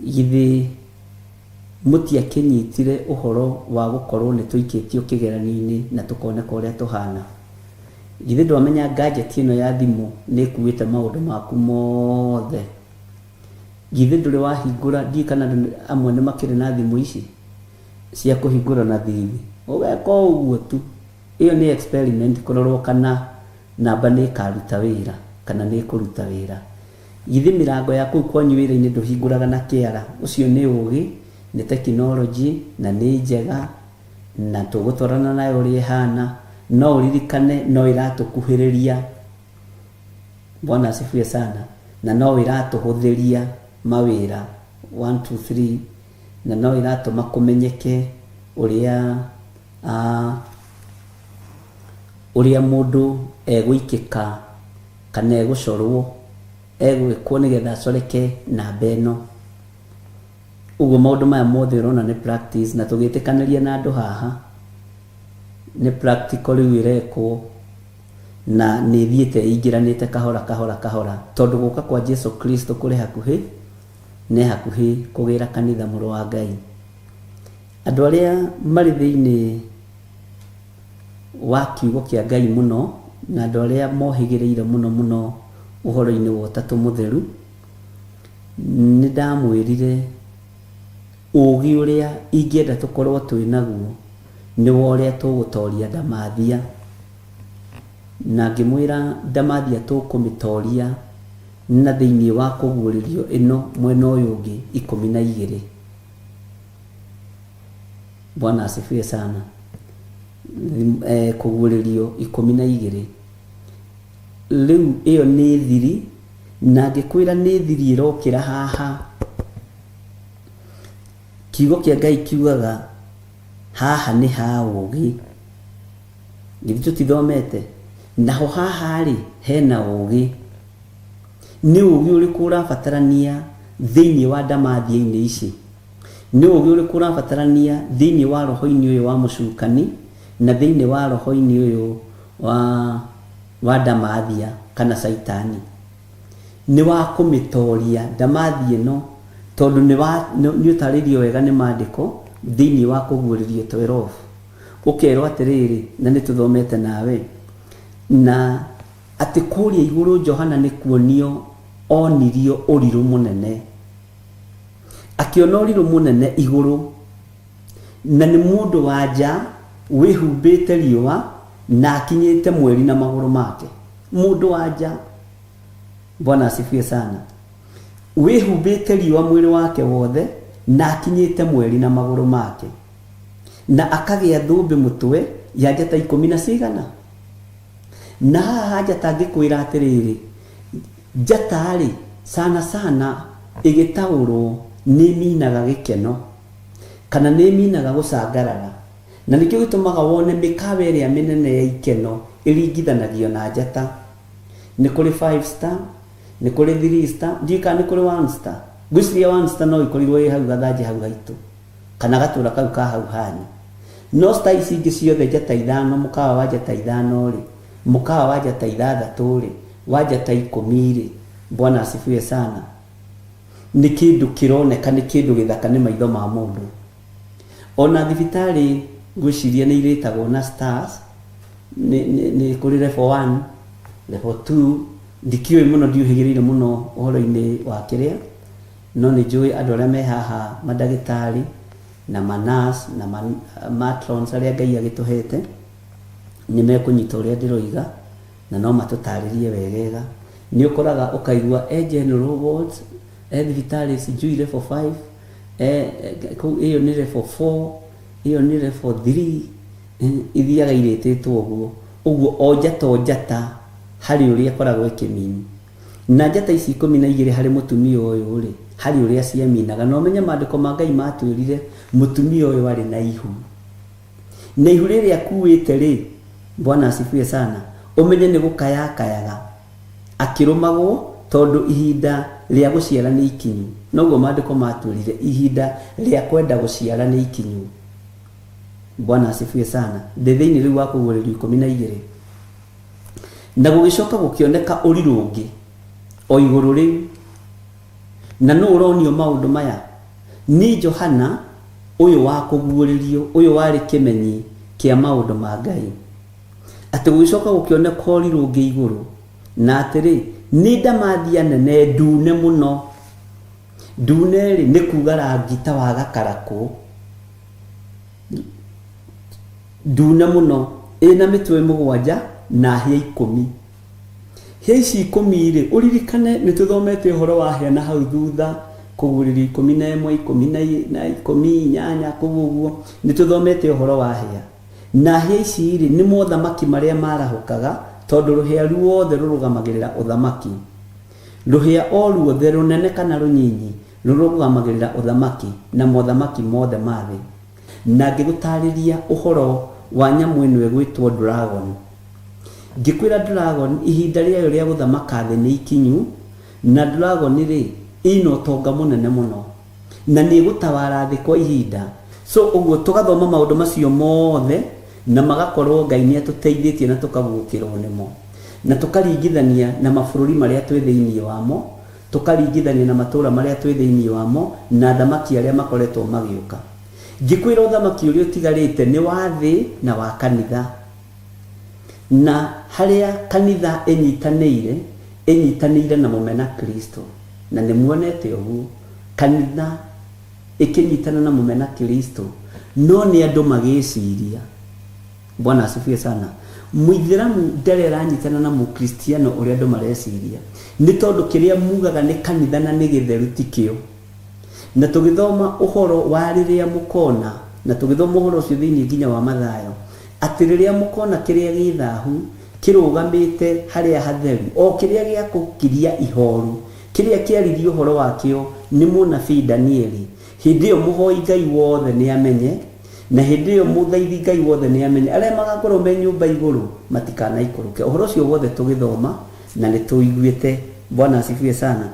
githĩ mũtiakĩnyitire ũhoro wa gũkorwo nĩ tũikĩtio kĩgeranio-inĩ na tũkoneka ũrĩa tũhana? Githĩ ndwamenya gadget ĩno ya thimũ nĩ ĩkuĩte maũndũ maku mothe? Githĩ ndũrĩ wahingũra, ndiũĩ kana andũ amwe nĩ makĩrĩ na thimũ ici cia kũhingũra na thithi, ũgeka o ũguo tu. Ĩyo nĩ experiment kũrorwo kana namba nĩ ĩkaruta wĩra kana nĩ ĩkũruta wĩra. Githĩ mĩrango ya kũu kwanyu wĩra-inĩ ndũhingũraga na kĩara? Ũcio nĩ ũgĩ, nĩ tekinoronjĩ na nĩ njega na tũgũtwarana nayo ũrĩa ĩhana, no ũririkane no ĩratũkuhĩrĩria. Bwana asifiwe sana. Na no ĩratũhũthĩria mawĩra 1 2 3 na no ĩratũma kũmenyeke ũrĩa ũrĩa mũndũ egũikĩka kana egũcorwo egwĩkwo nĩgetha acoreke namba ĩno. Ũguo maũndũ maya mothe ũrona nĩ practice na tũgĩtĩkanĩria na andũ haha nĩ practical rĩu ĩrekwo na nĩ ĩthiĩte ĩingĩranĩte kahora kahora kahora tondũ gũka kwa Jesu Kristo kũrĩ hakuhĩ nĩ hakuhĩ kũgĩra kanitha mũrũ wa Ngai. Andũ arĩa marĩ thĩinĩ wa kiugo kĩa Ngai mũno na andũ arĩa mohĩgĩrĩire mũno mũno ũhoro-inĩ wa ũtatũ mũtheru, nĩ ndamwĩrire ũgĩ ũrĩa ingĩenda tũkorwo twĩ naguo nĩ wa ũrĩa tũgũtoria ndamathia. Na ngĩmwĩra ndamathia tũkũmĩtoria na thĩinĩ wa kũguũrĩrio ĩno mwena ũyũ ũngĩ 12. Bwana asifiwe sana. Kũguũrĩrio 12. Rĩu ĩyo nĩ thiri, na ngĩkwĩra nĩ thiri ĩrokĩra haha. Kiugo kĩa Ngai kiugaga haha nĩ ha ũgĩ. Githĩ tũtithomete? Naho haha rĩ, hena ũgĩ. Nĩ ũgĩ ũrĩkũ ũrabatarania thĩinĩ wa ndamathia-inĩ ici? Nĩ ũgĩ ũrĩkũ ũrabatarania thĩinĩ wa roho-inĩ ũyũ wa mũcukani na thĩinĩ wa roho-inĩ ũyũ wa ndamathia kana caitani? Nĩ wa kũmĩtoria ndamathia ĩno tondũ nĩ ũtarĩirio wega nĩ maandĩko thĩinĩ wa kũguũrĩrio 12. Ũkerwo atĩrĩrĩ, na nĩ tũthomete nawe, na atĩ kũrĩa igũrũ Johana nĩ kuonio onirio ũrirũ mũnene. Akĩona ũrirũ mũnene igũrũ, na nĩ mũndũ wa nja wĩhumbĩte riũa na akinyĩte mweri na magũrũ make. Mũndũ wa nja, Bwana asifiwe sana, wĩhumbĩte riũa mwĩrĩ wake wothe na akinyĩte mweri na magũrũ make, na akagĩa thũmbĩ mũtwe ya njata ikũmi na cigana. Na haha njata ngĩkwĩra atĩrĩrĩ, njata rĩ sana sana ĩgĩtaũrwo nĩ ĩminaga gĩkeno kana nĩ ĩminaga gũcangarara, na nĩkĩo gĩtũmaga wone mĩkawa ĩrĩa mĩnene ya ikeno ĩringithanagio na njata. Nĩ kũrĩ 5 star, nĩ kũrĩ 3 star, ndiũĩ kana nĩ kũrĩ 1 star. Ngwĩciria 1 star no ĩkorirwo ĩ hau gathanjĩ hau haitũ kana gatũra kau ka hau hanyu. No star ici ingĩ ciothe njata ithano, mũkawa wa njata ithano rĩ, mũkawa wa njata ithathatũ rĩ, wa njata 10 rĩ, Bwana asifiwe sana, nĩ kĩndũ kĩroneka, nĩ kĩndũ gĩthaka nĩ maitho ma mũndũ. Ona thibitarĩ ngwĩciria nĩ irĩtagwo na stars, nĩ kũrĩ level 1, level 2, ndikĩũĩ mũno, ndiũhĩgĩrĩire mũno ũhoro-inĩ wa kĩrĩa, no nĩ njũĩ andũ arĩa me haha, mandagĩtarĩ na manurse na matrons arĩa Ngai agĩtũhete, nĩ mekũnyita ũrĩa ndĩroiga na no matũtarĩrie wegega. Nĩ ũkoraga ũkaigua e general wards, e thibitarĩ sijui level 5, kũu ĩyo nĩ level 4, ĩyo nĩ level 3, ithiaga irĩtĩtwo ũguo ũguo, o njata o njata harĩ ũrĩa ĩkoragwo ĩkĩmini. Na njata ici 12 harĩ mũtumia ũyũ rĩ, harĩ ũrĩa ciaminaga. Na ũmenye maandĩko ma Ngai matwĩrire mũtumia ũyũ arĩ na ihu, na ihu rĩrĩa akuĩte rĩ, Bwana asifiwe sana, ũmenye nĩ gũkaya akayaga akĩrũmagwo, tondũ ihinda rĩa gũciara nĩ ikinyu. Noguo maandĩko matwĩrire, ihinda rĩa kwenda gũciara nĩ ikinyu. Bwana asifiwe sana. Ndĩ thĩinĩ rĩu wa kũguũrĩrio 12. Na gũgĩcoka gũkĩoneka ũrirũ ũngĩ o igũrũ rĩu. Na nũ ũronio maũndũ maya? Nĩ Johana ũyũ wa kũguũrĩrio, ũyũ warĩ kĩmenyi kĩa maũndũ ma Ngai, atĩ gũgĩcoka gũkĩoneka ũrirũ ũngĩ igũrũ, na atĩrĩ, nĩ ndamathia nene ndune mũno. Ndune rĩ, nĩ kuga rangi ta wa gakarakũ, ndune mũno, ĩna mĩtwe 7 na hĩa 10. Hĩa ici 10 rĩ, ũririkane nĩ tũthomete ũhoro wa hĩa na hau thutha, kũguũrĩrio 11, 18 kũu ũguo, nĩ tũthomete ũhoro wa hĩa. Na hĩa ici rĩ, nĩ mothamaki marĩa marahũkaga, tondũ rũhĩa ruothe rũrũgamagĩrĩra ũthamaki. Rũhĩa o ruothe, rũnene kana rũnyinyi, rũrũgamagĩrĩra ũthamaki na mothamaki mothe ma thĩ. Na ngĩgũtarĩria ũhoro wa nyamũ ĩno ĩgwĩtwo dragon. Ngĩkwĩra dragon ihinda rĩayo rĩa gũthamaka thĩ nĩ ikinyu, na dragon rĩ, ĩna ũtonga mũnene mũno na nĩ ĩgũtawara thĩ kwa ihinda. So ũguo tũgathoma maũndũ macio mothe na magakorwo Ngai nĩ atũteithĩtie na tũkaguũkĩrwo nĩmo, na tũkaringithania na mabũrũri marĩa twĩ thĩinĩ wamo, tũkaringithania na matũũra marĩa twĩ thĩinĩ wamo, na athamaki arĩa makoretwo magĩũka. Ngĩkwĩra ũthamaki ũrĩa ũtigarĩte nĩ wa thĩ na wa kanitha, na harĩa kanitha ĩnyitanĩire, ĩnyitanĩire na mũmena Kristo. Na nĩ muonete ũguo kanitha ĩkĩnyitana na mũmena Kristo, no nĩ andũ magĩciria. Bwana asifiwe sana. Mũithĩramu ndarĩ aranyitana na mũkristiano ũrĩa andũ mareciria, nĩ tondũ kĩrĩa mugaga nĩ kanitha na nĩ gĩtheru tikĩo. Na tũgĩthoma ũhoro wa rĩrĩa mũkona, na tũgĩthoma ũhoro ũcio thĩinĩ nginya wa Mathayo, atĩ rĩrĩa mũkona kĩrĩa gĩ thahu kĩrũgamĩte harĩa hatheru, o kĩrĩa gĩa kũkiria ihoru, kĩrĩa kĩaririe ũhoro wakĩo nĩ mũnabii Danieli, hĩndĩ ĩyo mũhoi Ngai wothe nĩ amenye, na hĩndĩ ĩyo mũthaithi Ngai wothe nĩ amenye, arĩa magakorwo me nyũmba igũrũ matikanaikũrũke. Ũhoro ũcio wothe tũgĩthoma na nĩ tũiguĩte. Bwana asifiwe sana.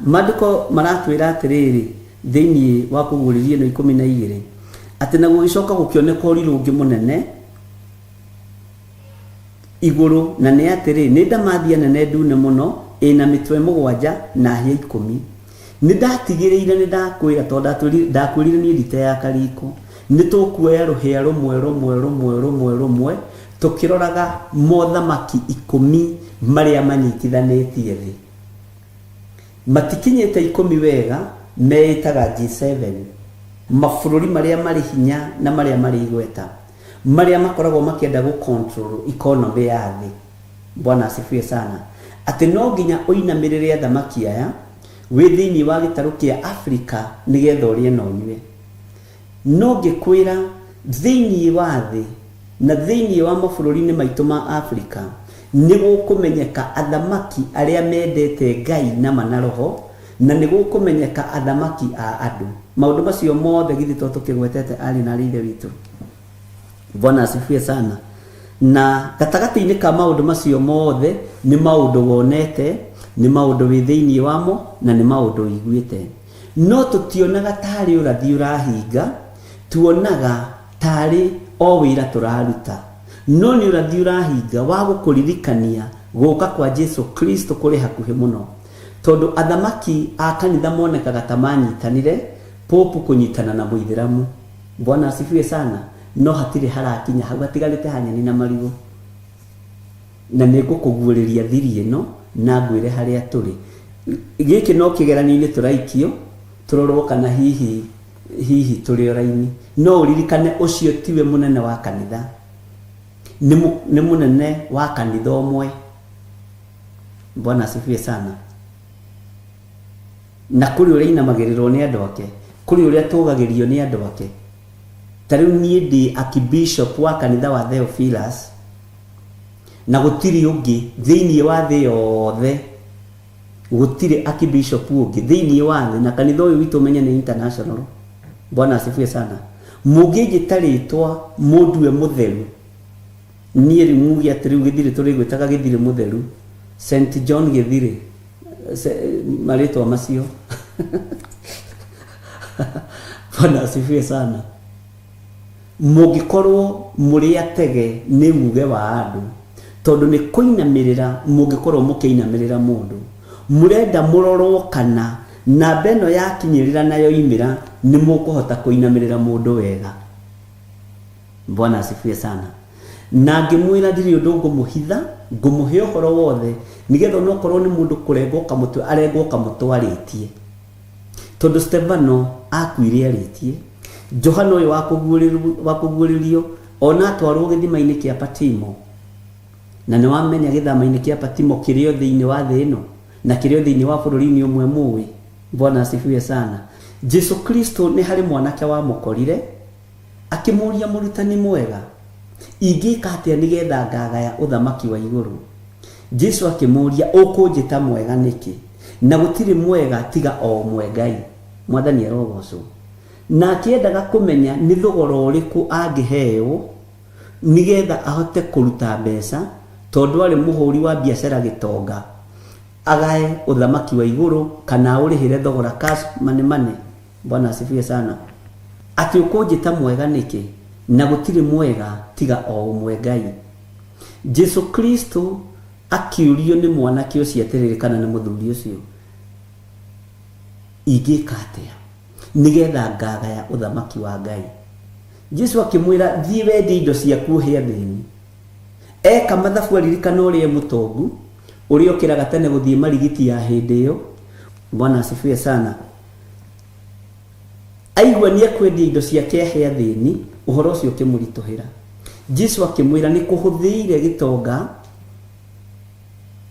Maandĩko maratwĩra atĩrĩrĩ thĩinĩ wa kũguũrĩria ĩno 12, atĩ na gũgĩcoka gũkĩoneka ũrirũ ũngĩ mũnene igũrũ, na nĩ atĩrĩ, nĩ ndamathia nene ndune mũno, ĩna mĩtwe 7 na hĩa 10. Nĩ ndatigĩrĩire nĩ ndakwĩra, tondũ ndakwĩrire niĩ nditeaga riko, nĩ tũkuoya rũhĩa rũmwe rũmwe rũmwe rũmwe rũmwe, tũkĩroraga mothamaki 10 marĩa manyitithanĩtie thĩ. Matikinyĩte 10 wega, meĩtaga G7, mabũrũri marĩa marĩ hinya na marĩa marĩ igweta, marĩa makoragwo makĩenda gũ control economy ya thĩ. Bwana asifiwe sana. Atĩ no nginya ũinamĩrĩre athamaki aya wĩ thĩinĩ wa gĩtarũ kĩa Afrika nĩgetha ũrĩe na ũnyue. No ngĩkwĩra thĩinĩ wa thĩ na thĩinĩ wa mabũrũri-inĩ maitũ ma Afrika nĩ gũkũmenyeka athamaki arĩa mendete Ngai na mana roho, na nĩ gũkũmenyeka athamaki a andũ. Maũndũ macio mothe githĩ to tũkĩgwetete, arĩ na arĩ ithe witũ? Bwana asifiwe sana. Na gatagatĩ-inĩ ka maũndũ macio mothe nĩ maũndũ wonete, nĩ maũndũ wĩ thĩinĩ wamo, na nĩ maũndũ ũiguĩte. No tũtionaga tarĩ ũrathi ũrahinga, tuonaga tarĩ o wĩra tũraruta. No nĩ ũrathi ũrahinga wa gũkũririkania gũka kwa Jesu Kristo kũrĩ hakuhĩ mũno. Tondũ athamaki a kanitha monekaga ta manyitanire, Pope kũnyitana na mũithĩramu. Bwana asifiwe sana. No hatirĩ harakinya hau, hatigarĩte hanyeni na marigũ. Na nĩ ngũkũguũrĩria thiri ĩno na ngwĩre harĩa tũrĩ. Gĩkĩ no kĩgeranio-inĩ tũraikio, tũrorwo kana hihi hihi tũrĩ o raini. No ũririkane ũcio tiwe mũnene wa kanitha. Nĩ mũnene wa kanitha ũmwe. Bwana asifiwe sana. Na kũrĩ ũrĩa inamagĩrĩrwo nĩ andũ ake, kũrĩ ũrĩa tũgagĩrio nĩ andũ ake. Ta rĩu niĩ ndĩ archbishop wa kanitha wa Theophilus, na gũtirĩ ũngĩ thĩinĩ wa thĩ yothe, gũtirĩ archbishop ũngĩ thĩinĩ wa thĩ, na kanitha ũyũ witũ ũmenye nĩ international. Bwana asifiwe sana. Mũngĩnjĩta rĩtwa mũndue mũtheru, niĩ rĩu muge atĩ rĩu Gĩthirĩ tũrĩgwĩtaga Gĩthirĩ mũtheru, St John Gĩthirĩ, marĩtwa macio. Bwana asifiwe sana. Mũngĩkorwo mũrĩ atege nĩ uge wa andũ, tondũ nĩ kũinamĩrĩra mũngĩkorwo mũkĩinamĩrĩra mũndũ. Mũrenda mũrorwo kana namba ĩno yakinyĩrĩra na yoimĩra nĩ mũkũhota kũinamĩrĩra mũndũ wega. Bwana asifiwe sana. Na ngĩmwĩra ndirĩ ũndũ ngũmũhitha, ngũmũhe ũhoro wothe, nĩgetha onokorwo nĩ mũndũ kũrengwo kamũtwe, arengwo kamũtwe arĩtie. Tondũ Stefano akuire arĩtie, Johana ũyũ wa kũguũrĩrio ona atwarwo gĩthima-inĩ kĩa Patimo. Na nĩ wamenya gĩthama-inĩ kĩa Patimo kĩrĩ o thĩinĩ wa thĩ ĩno, na kĩrĩ o thĩinĩ wa bũrũri-inĩ ũmwe mũĩ. Bwana asifiwe sana. Jesu Kristo nĩ harĩ mwanake wamũkorire, akĩmũria mũrutani mwega, ingĩka atĩa nĩgetha ngagaya ũthamaki wa igũrũ? Jesu akĩmũria, ũkũnjĩta mwega nĩkĩ? Na gũtirĩ mwega tiga o ũmwe Ngai. Mwathani arogocwo. Na akĩendaga kũmenya nĩ thogora ũrĩkũ angĩheo nĩgetha ahote kũruta mbeca, tondũ arĩ mũhũri wa biacara gĩtonga, agae ũthamaki wa igũrũ kana ũrĩhĩre thogora cash mane mane. Bwana asifiwe sana. Atĩ ũkũnjĩta mwega nĩkĩ? Na gũtirĩ mwega tiga o ũmwe Ngai. Jesu Kristo akĩũrio nĩ mwanake ũcio atĩrĩrĩ, kana nĩ mũthuri ũcio, ingĩka atĩa nĩgetha ngagaya ũthamaki wa Ngai? Jesu akĩmwĩra, thiĩ wendie indo ciaku ũhe athĩni. Eka mathabu aririkana ũrĩa e mũtongu, ũrĩa ũkĩraga tene gũthiĩ marigiti ya hĩndĩ ĩyo. Bwana asifiwe sana. Aigua nĩ ekwendia indo ciake ahe athĩni, ũhoro ũcio ũkĩmũritũhĩra. Jesu akĩmwĩra, nĩ kũhũthĩire gĩtonga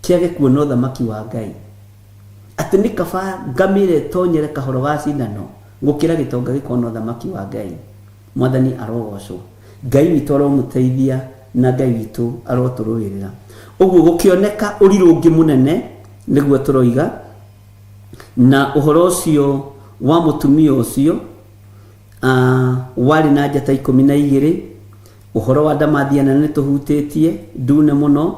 kĩage kuona ũthamaki wa Ngai. Atĩ nĩ kaba ngamĩra ĩtonyere kahoro ga cindano gũkĩra gĩtonga gĩkona ũthamaki wa Ngai. Mwathani arogocwo. Ngai witũ aromũteithia na Ngai witũ arotũrũĩrĩra. Ũguo gũkĩoneka ũrirũ ũngĩ mũnene nĩguo tũroiga, na ũhoro ũcio wa mũtumia ũcio, warĩ na njata 12. Ũhoro wa ndamathia nene nĩ tũhutĩtie ndune mũno,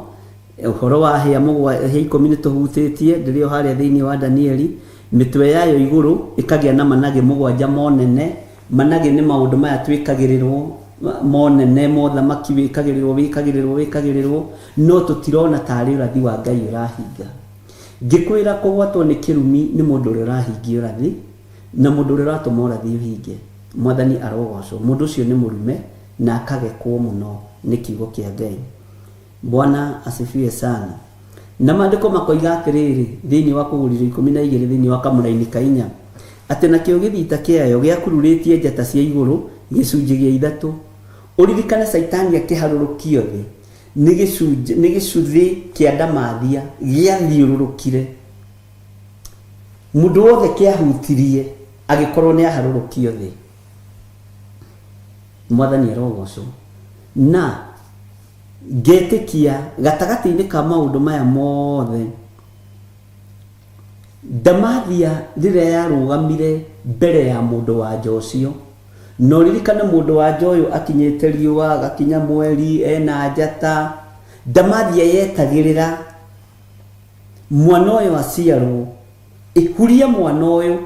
ũhoro wa hĩa hĩa 10 nĩ tũhutĩtie, ndĩrĩ o harĩa thĩinĩ wa Danieli. Mĩtwe yayo igũrũ ĩkagĩa na managĩ 7 monene. Managĩ nĩ maũndũ maya twĩkagĩrĩrwo monene, mothamaki wĩkagĩrĩrwo, wĩkagĩrĩrwo, wĩkagĩrĩrwo, no tũtirona tarĩ ũrathi wa Ngai ũrahinga. Ngĩkwĩra kũgwatwo nĩ kĩrumi nĩ mũndũ ũrĩa ũrahingia ũrathi, na mũndũ ũrĩa ũratũma ũrathi ũhinge. Mwathani arogocwo. Mũndũ ũcio nĩ mũrume na akagekwo mũno nĩ kiugo kĩa Ngai. Bwana asifiwe sana. Na maandĩko makoiga atĩrĩrĩ, thĩinĩ wa kũgũrĩrio 12 thĩinĩ wa kamũraini ka 4, atĩ nakĩo gĩthita kĩayo gĩakururĩtie njata cia igũrũ gĩcunjĩ gĩa 3. Ũririkane Caitani akĩharũrũkio thĩ nĩ gĩcuthĩ kĩa ndamathia gĩathiũrũrũkire. Mũndũ wothe kĩahutirie agĩkorwo nĩ aharũrũkio thĩ. Mwathani arogocwo. Na ngetĩkia gatagatĩ-inĩ ka maũndũ maya mothe, ndamathia rĩrĩa yarũgamire mbere ya mũndũ wa nja ũcio. Na ũririkane mũndũ wa nja ũyũ akinyĩte riũa, agakinya mweri, ena njata. Ndamathia yetagĩrĩra mwana ũyũ aciarwo, ĩhurie mwana ũyũ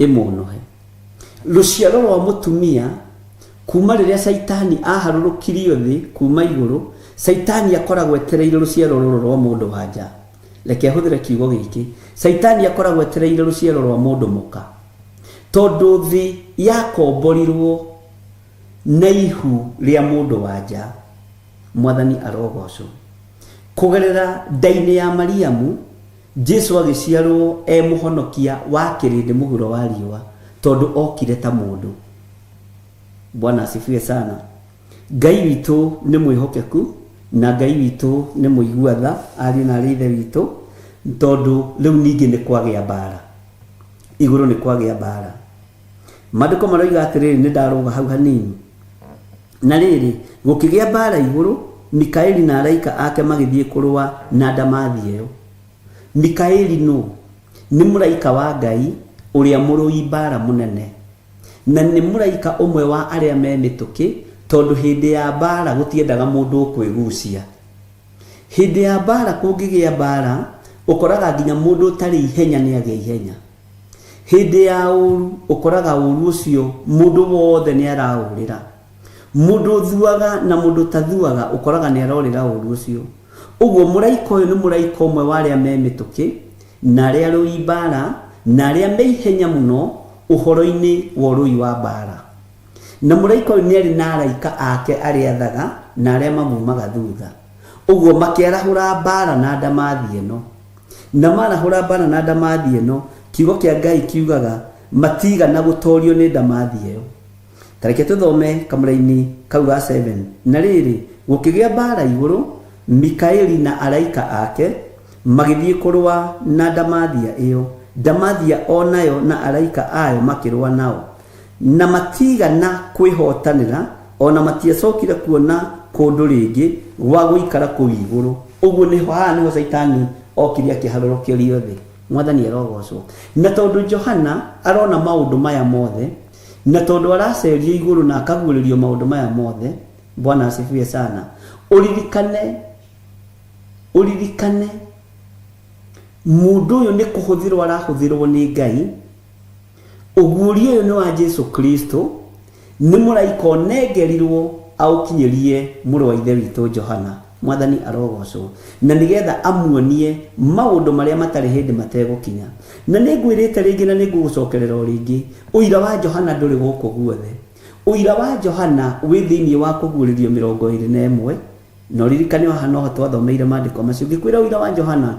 ĩmuonohe. Rũciaro rwa mũtumia kuma rĩrĩa Caitani aharũrũkirio thĩ kuma igũrũ, Caitani akoragwo etereire rũciaro rũrũ rwa mũndũ wa nja. Reke hũthĩre kiugo gĩkĩ, Caitani akoragwo etereire rũciaro rwa mũndũ mũka, tondũ thĩ yakomborirwo na ihu rĩa mũndũ wa nja. Mwathani arogocwo. Kũgerera nda-inĩ ya Mariamu, Jesu agĩciarwo e mũhonokia wa kĩrĩndĩ mũhuro wa riũa, tondũ okire ta mũndũ. Bwana asifiwe sana. Ngai witũ nĩ mwĩhokeku na Ngai witũ nĩ mũigua tha, ariũ na arĩ ithe witũ, tondũ rĩu ningĩ nĩ kwagĩa mbara. Igũrũ nĩ kwagĩa mbara. Maandĩko maroiga atĩrĩrĩ, nĩ ndarũga hau hanini. Na rĩrĩ, gũkĩgĩa mbara igũrũ, Mikaeli na araika ake magĩthiĩ kũrũa na ndamathia ĩyo. Mikaeli nũ? Nĩ mũraika wa Ngai ũrĩa mũrũi mbara mũnene. Na nĩ mũraika ũmwe wa arĩa me mĩtũkĩ, tondũ hĩndĩ ya mbara gũtiendaga mũndũ ũkwĩgucia. Hĩndĩ ya mbara kũngĩgĩa mbara, ũkoraga nginya mũndũ ũtarĩ ihenya nĩ agĩa ihenya. Hĩndĩ ya ũru, ũkoraga ũru ũcio mũndũ wothe nĩ araũrĩra. Mũndũ ũthuaga na mũndũ ũtathuaga ũkoraga nĩ arorĩra ũru ũcio. Ũguo mũraika ũyũ nĩ mũraika ũmwe wa arĩa me mĩtũkĩ, na arĩa arũi mbara, na arĩa me ihenya mũno ũhoro-inĩ wa ũrũi wa mbara. Na mũraika ũyũ nĩ arĩ na araika ake arĩa athaga na arĩa mamumaga thutha. Ũguo makĩarahũra mbara na ndamathia ĩno. Na maarahũra mbara na ndamathia ĩno, kiugo kĩa Ngai kiugaga matigana gũtorio nĩ ndamathia ĩyo. Ta reke tũthome kamũraini kau ga 7. Na rĩrĩ, gũkĩgĩa mbaara igũrũ, Mikaeli na araika ake magĩthiĩ kũrũa na ndamathia ĩyo, ndamathia o nayo na araika ayo makĩrũa nao. Na matigana kwĩhotanĩra, o na matiacokire kuona kũndũ rĩngĩ gwa gũikara kũu igũrũ. Ũguo nĩho haha nĩho Caitani okire akĩharũrũkĩrio thĩ. Mwathani arogocwo. Na tondũ Johana arona maũndũ maya mothe, na tondũ aracerio igũrũ na akaguũrĩrio maũndũ maya mothe, Bwana asifiwe sana. Ũririkane, ũririkane mũndũ ũyũ nĩ kũhũthĩrwo arahũthĩrwo nĩ Ngai. Ũguũrio ũyũ nĩ wa Jesu Kristo, nĩ mũraika ũnengerirwo aũkinyĩrie mũrũ wa ithe witũ Johana. Mwathani arogocwo. Na nĩgetha amuonie maũndũ marĩa matarĩ hĩndĩ mategũkinya. Na nĩ ngwĩrĩte rĩngĩ na nĩ ngũgũcokerera o rĩngĩ, ũira wa Johana ndũrĩ gũkũ guothe. Ũira wa Johana wĩ thĩinĩ wa Kũguũrĩrio 21, na ũririkane haha noho twathomeire maandĩko macio. Ngĩkwĩra ũira wa Johana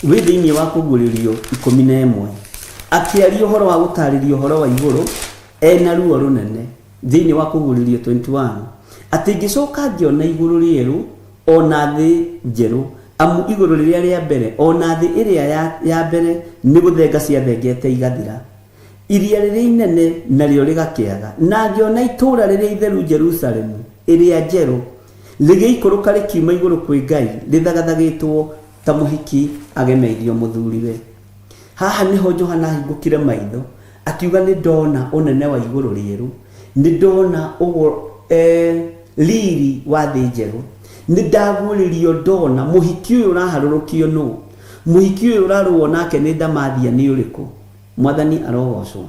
wĩ thĩinĩ wa Kũguũrĩrio 11, akĩaria ũhoro wa gũtarĩria ũhoro wa igũrũ ena ruo rũnene thĩinĩ wa Kũguũrĩrio 21, atĩ ngĩcoka ngĩona igũrũ rĩerũ o na thĩ njerũ, amu igũrũ rĩrĩa rĩa mbere o na thĩ ĩrĩa ya mbere nĩ gũthenga ciathengete igathira. Iria rĩrĩa inene narĩo rĩgakĩaga. Na ngĩona itũũra rĩrĩa itheru Jerusalemu ĩrĩa njerũ rĩgĩikũrũka rĩkiuma igũrũ kwĩ Ngai, rĩthagathagĩtwo ta mũhiki agemeirio mũthuriwe. Haha nĩho Johana ahingũkire maitho akiuga, nĩ ndona ũnene wa igũrũ rĩerũ, nĩ ndona ũguo riri wa thĩ njerũ, nĩ ndaguũrĩrio ndona mũhiki ũyũ ũraharũrũkio nũ, mũhiki ũyũ ũrarũo nake nĩ ndamathia nĩ ũrĩkũ. Mwathani arogocwo.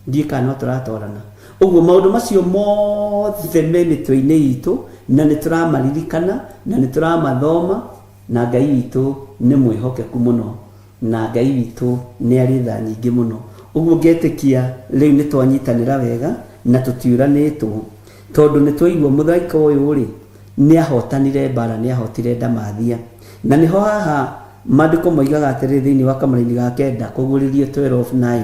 Ndiũĩ kana no tũratwarana. Ũguo maũndũ macio mothe me mĩtwe-inĩ itũ na nĩ tũramaririkana na nĩ tũramathoma, na Ngai witũ nĩ mwĩhokeku mũno na Ngai witũ nĩ arĩ tha nyingĩ mũno. Ũguo ngetĩkia rĩu nĩ twanyitanĩra wega na tũtiũranĩtwo, tondũ nĩ twaigua mũraika ũyũ rĩ nĩ ahotanire mbara, nĩ ahotire ndamathia. Na nĩho haha maandĩko moigaga atĩrĩrĩ thĩinĩ wa kamũraini ga kenda, Kũguũrĩrio 12:9,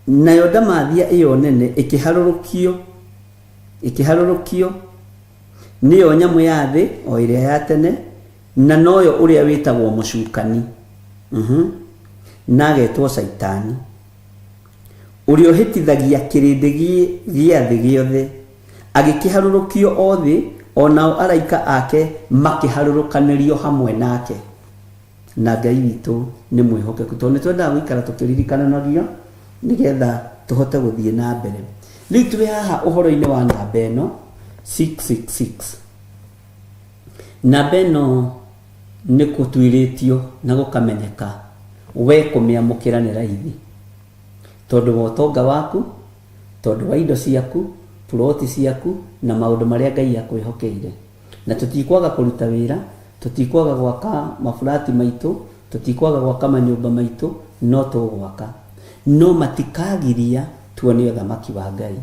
nayo ndamathia ĩyo nene ĩkĩharũrũkio, ĩkĩharũrũkio nĩyo nyamũ ya thĩ o ĩrĩa ya tene, na noyo ũrĩa wĩtagwo mũcukani, na agetwo Caitani, ũrĩa ũhĩtithagia kĩrĩndĩ gĩa thĩ gĩothe, agĩkĩharũrũkio o thĩ, o nao araika ake makĩharũrũkanĩrio hamwe nake. Na Ngai witũ nĩ mwĩhokeku, tondũ nĩ twendaga gũikara tũkĩririkananagia nĩgetha tũhote gũthiĩ na mbere. Rĩu twĩ haha ũhoro-inĩ wa namba ĩno 666. Namba ĩno nĩ gũtuĩrĩtio na gũkamenyeka we kũmĩamũkĩra nĩ raithi, tondũ wa ũtonga waku, tondũ wa indo ciaku, ploti ciaku, na maũndũ marĩa Ngai akwĩhokeire. Na tũtikwaga kũruta wĩra, tũtikwaga gwaka maburati maitũ, tũtikwaga gwaka manyũmba maitũ, no tũgwaka. No matikagiria tuone ũthamaki wa Ngai.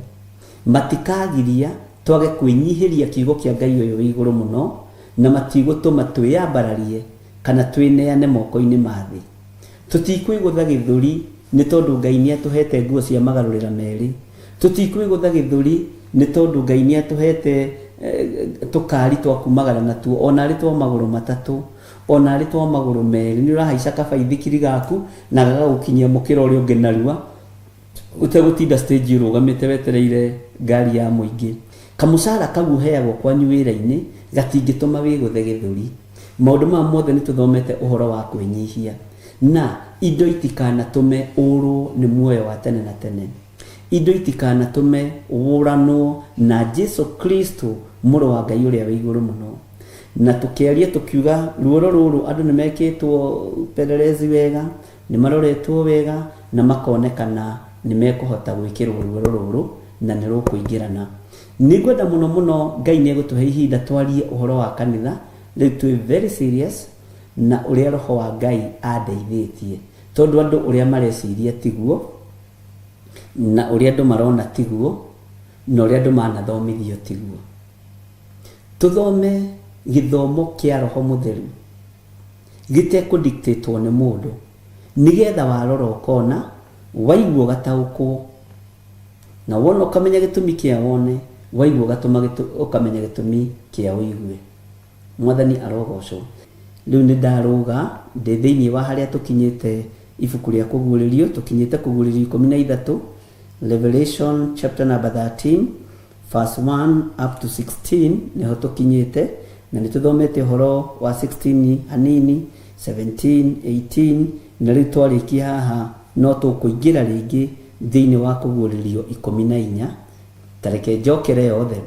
Matikagiria twage kwĩnyihĩria kiugo kĩa Ngai ũyũ wĩ igũrũ mũno, na matigũtũma twĩyambararie kana twĩneane moko-inĩ ma thĩ. Tũtikwĩgũtha gĩthũri nĩ tondũ Ngai nĩ atũhete nguo cia magarũrĩra merĩ. Tũtikwĩgũtha gĩthũri nĩ tondũ Ngai nĩ atũhete tũkari twa kumagara natuo, ona arĩ twa magũrũ matatũ, ona arĩ twa magũrũ merĩ. Nĩ ũrahaica kabaithikiri gaku na gagagũkinyia mũkĩra ũrĩa ũngĩ narua, ũtegũtinda stage ũrũgamĩte wetereire ngari ya mũingĩ. Kamũcara kau ũheagwo kwanyu wĩra-inĩ gatingĩtũma wĩgũthe gĩthũri. Maũndũ maya mothe nĩ tũthomete ũhoro wa kwĩnyihia. Na indo itikanatũme ũrwo nĩ muoyo wa tene na tene. Indo itikanatũme wũranwo na Jesu Kristo mũrũ wa Ngai ũrĩa wĩ igũrũ mũno. Na tũkĩaria tũkiuga ruoro rũrũ andũ nĩ mekĩtwo upelelezi wega, nĩ maroretwo wega na makonekana nĩ mekũhota gwĩkĩrwo ruoro rũrũ na nĩ rũkũingĩrana. Nĩ ngwenda mũno mũno Ngai nĩ egũtũhe ihinda twarie ũhoro wa kanitha, rĩu twĩ very serious na ũrĩa roho wa Ngai andeithĩtie. Tondũ andũ ũrĩa mareciria tiguo, na ũrĩa andũ marona tiguo, na ũrĩa andũ manathomithio tiguo. Tũthome gĩthomo kĩa roho mũtheru gĩtekũdictatwo nĩ mũndũ, nĩgetha warora ũkona, waigua ũgataũkwo, na wona ũkamenya gĩtũmi kĩa wone, waigua ũgatũma ũkamenya gĩtũmi kĩa ũigue. Mwathani arogocwo. Rĩu nĩ ndarũga ndĩ thĩinĩ wa harĩa tũkinyĩte ibuku rĩa kũguũrĩrio, tũkinyĩte kũguũrĩrio 13, Revelation chapter number 13 verse 1 up to 16 nĩho tũkinyĩte, na nĩ tũthomete ũhoro wa 16 hanini, 17, 18, na rĩu twarĩkia haha no tũkũingĩra rĩngĩ thĩinĩ wa kũguũrĩrio 14. Ta reke njokere yothe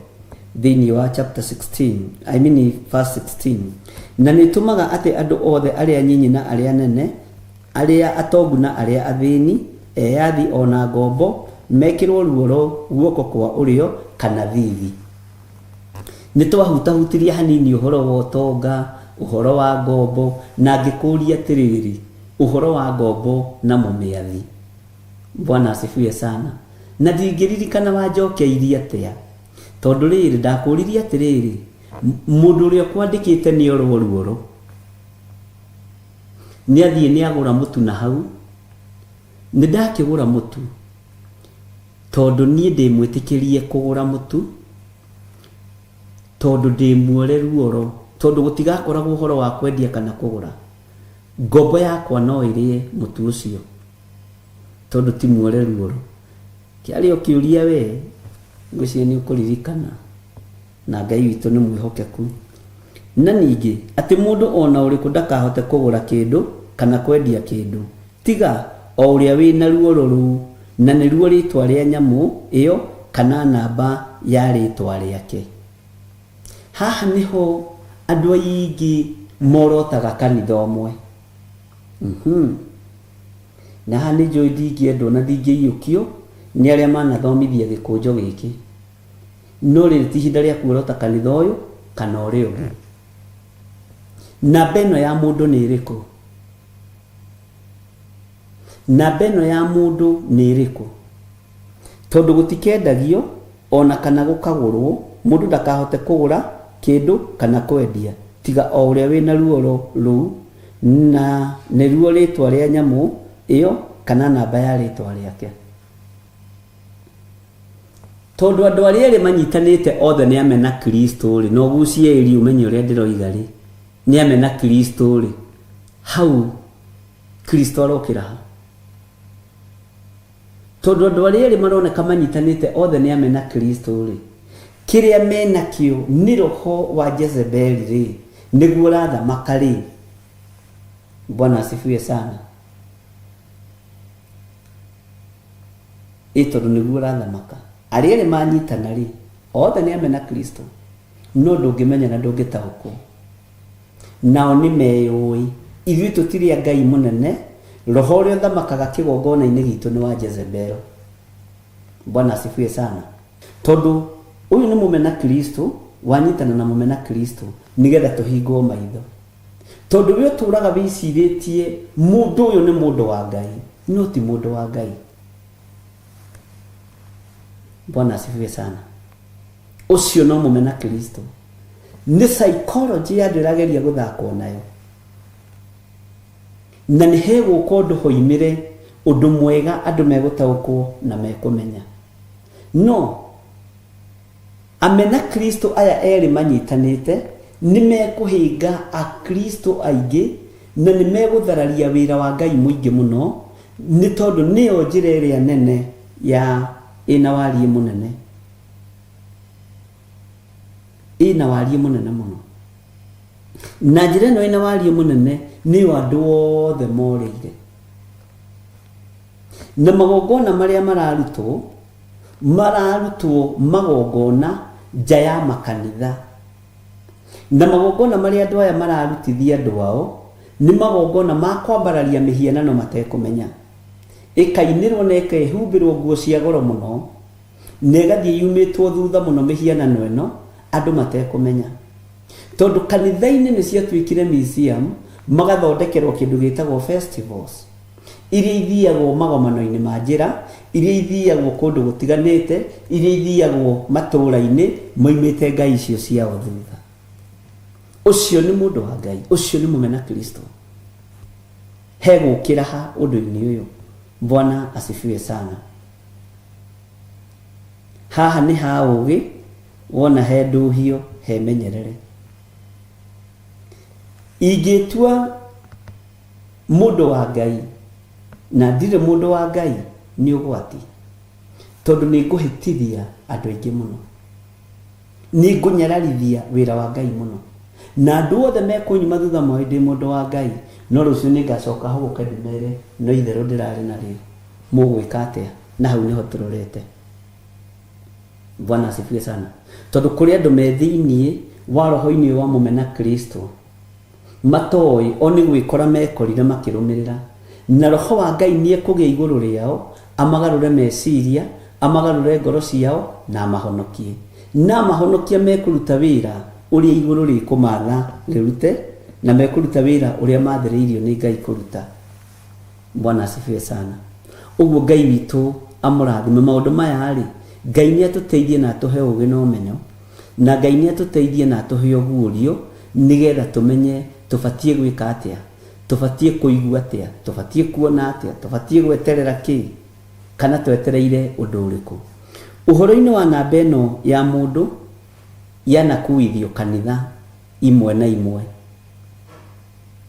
thĩinĩ wa chapter 16, I mean verse 16. Na nĩ tũmaga atĩ andũ othe arĩa nyinyi na arĩa nene, arĩa atongu na arĩa athĩni, eyathi ona ngombo, mekĩrwo ruoro guoko kwa ũrĩo kana thithi. Nĩ twahutahutirie hanini ũhoro wa ũtonga, ũhoro wa ngombo, na ngĩkũria atĩrĩrĩ, ũhoro wa ngombo na mũmĩathi. Bwana asifiwe sana. Na ndingĩririkana wanjokeirie atĩa, tondũ rĩrĩ ndakũririe atĩrĩrĩ, mũndũ ũrĩa ũkwandĩkĩte nĩ orwo ruoro, nĩ athiĩ nĩ agũra mũtu na hau, nĩ ndakĩgũra mũtu tondũ niĩ ndĩmwĩtĩkĩrie kũgũra mũtu, tondũ ndĩmuore ruoro, tondũ gũtigakoragwo ũhoro wa kwendia kana kũgũra. Ngombo yakwa no ĩrĩe mũtu ũcio tondũ ti muore ruoro. Kĩarĩ o kĩũria we, ngwĩciria nĩ ũkũririkana, na Ngai witũ nĩ mwĩhokeku. Na ningĩ atĩ mũndũ ona ũrĩkũ ndakahote kũgũra kĩndũ kana kwendia kĩndũ, tiga o ũrĩa wĩna ruoro rũu, na nĩruo rĩtwa rĩa nyamũ ĩyo kana namba ya rĩtwa rĩake. Haha nĩho andũ aingĩ morotaga kanitha ũmwe. Na haha nĩ njũĩ ndingĩendwo na ndingĩiyũkio nĩ arĩa manathomithia gĩkũnjo gĩkĩ. No rĩrĩ ti ihinda rĩa kuorota kanitha ũyũ kana ũrĩa ũngĩ. Namba ĩno ya mũndũ nĩ ĩrĩkũ? Namba ĩno ya mũndũ nĩ ĩrĩkũ? Tondũ gũtikendagio ona kana gũkagũrwo, mũndũ ndakahote kũgũra kĩndũ kana kwendia, tiga o ũrĩa wĩna ruoro rũu, na nĩruo rĩtwa rĩa nyamũ ĩyo kana namba ya rĩtwa rĩake. Tondũ andũ arĩa erĩ manyitanĩte othe nĩ amena Kristo rĩ, na ũgucie ĩri ũmenye ũrĩa ndĩroiga rĩ, nĩ amena Kristo rĩ, hau Kristo arokĩra ha? Tondũ andũ arĩa erĩ maroneka manyitanĩte othe nĩ amena Kristo rĩ, kĩrĩa menakĩo nĩ roho wa Jezebeli rĩ, nĩguo ũrathamaka rĩ. Bwana asifiwe sana. Ĩ tondũ nĩguo ũrathamaka. Arĩa erĩ manyitana rĩ, othe nĩ amena Kristo, no ndũngĩmenya na ndũngĩtaũkwo. Nao nĩ meyũĩ. Ithuĩ tũtirĩ a Ngai mũnene, roho ũrĩa ũthamakaga kĩgongona-inĩ gitũ nĩ wa Jezebel. Bwana asifiwe sana. Tondũ ũyũ nĩ mũmena Kristo, Wanyitana na mũmena Kristo nĩgetha tũhingwo maitho, tondũ we ũtũraga wĩcirĩtie mũndũ ũyũ nĩ mũndũ wa Ngai, no ti mũndũ wa Ngai. Bwana asifiwe sana. Ũcio no mũmena Kristo, nĩ psychology ya andũ ĩrageria gũthakwo nayo, na nĩ hegũka ũndũ hoimĩre ũndũ mwega andũ megũtaũkwo na mekũmenya. No amena Kristo aya erĩ manyitanĩte nĩ mekũhĩnga Akristo aingĩ, na nĩ megũthararia wĩra wa Ngai mũingĩ mũno, nĩ tondũ nĩyo njĩra ĩrĩa nene ya ĩna wariĩ mũnene, ĩna wariĩ mũnene mũno. Na njĩra ĩno ĩna wariĩ mũnene nĩyo andũ othe morĩire, na magongona marĩa mararutwo mararutwo magongona nja ya makanitha, na magongona marĩa andũ aya mararutithia andũ ao nĩ magongona ma kwambararia mĩhianano matekũmenya, ĩkainĩrwo na ĩkehumbĩrwo nguo cia goro mũno, na ĩgathiĩ yumĩtwo thutha mũno mĩhianano ĩno andũ matekũmenya, tondũ kanitha-inĩ nĩ ciatuĩkire museum, magathondekerwo kĩndũ gĩtagwo festivals iria ithiagwo magomano-inĩ ma njĩra, iria ithiagwo kũndũ gũtiganĩte, iria ithiagwo matũũra-inĩ moimĩte ngai icio ciao thutha. Ũcio nĩ mũndũ wa Ngai, ũcio nĩ mũmena Kristo. Hegũkĩra ha ũndũ-inĩ ũyũ? Bwana asifiwe sana. Haha nĩ ha ũgĩ, wona he ndũhio he menyerere. Ingĩtua mũndũ wa Ngai na ndirĩ mũndũ wa Ngai nĩ ũgwati, tondũ nĩ ngũhĩtithia andũ aingĩ mũno, nĩ ngũnyararithia wĩra wa Ngai mũno, na andũ othe mekũnyuma thutha moĩ ndĩ mũndũ wa Ngai, no rũciũ nĩ ngacoka hũgũke ndĩmere no itherũ ndĩrarĩ narĩo. Mũgwĩka atĩa? Na hau nĩho tũrorete. Bwana asifiwe sana. Tondũ kũrĩ andũ me thĩiniĩ wa roho-inĩ wa mũmena Kristo matoĩ o nĩ gwĩkora mekorire makĩrũmĩrĩra, na roho wa Ngai nĩ ekũgĩa igũrũ rĩao, amagarũre meciria, amagarũre ngoro ciao, na amahonokie. Na amahonokia mekũruta wĩra ũrĩa igũrũ rĩkũmatha rĩrute, na mekũruta wĩra ũrĩa mathĩrĩirio nĩ Ngai kũruta. Bwana asifiwe sana. Ũguo Ngai witũ amũrathime. Maũndũ maya rĩ, Ngai nĩ atũteithie na atũhe ũgĩ na ũmenyo, na Ngai nĩ atũteithie na atũhe ũguũrio, nĩgetha tũmenye tũbatiĩ gwĩka atĩa, tũbatiĩ kũigua atĩa, tũbatiĩ kuona atĩa, tũbatiĩ gweterera kĩ, kana twetereire ũndũ ũrĩkũ. Ũhoro-inĩ wa namba ĩno ya mũndũ yanakuithio kanitha imwe na imwe,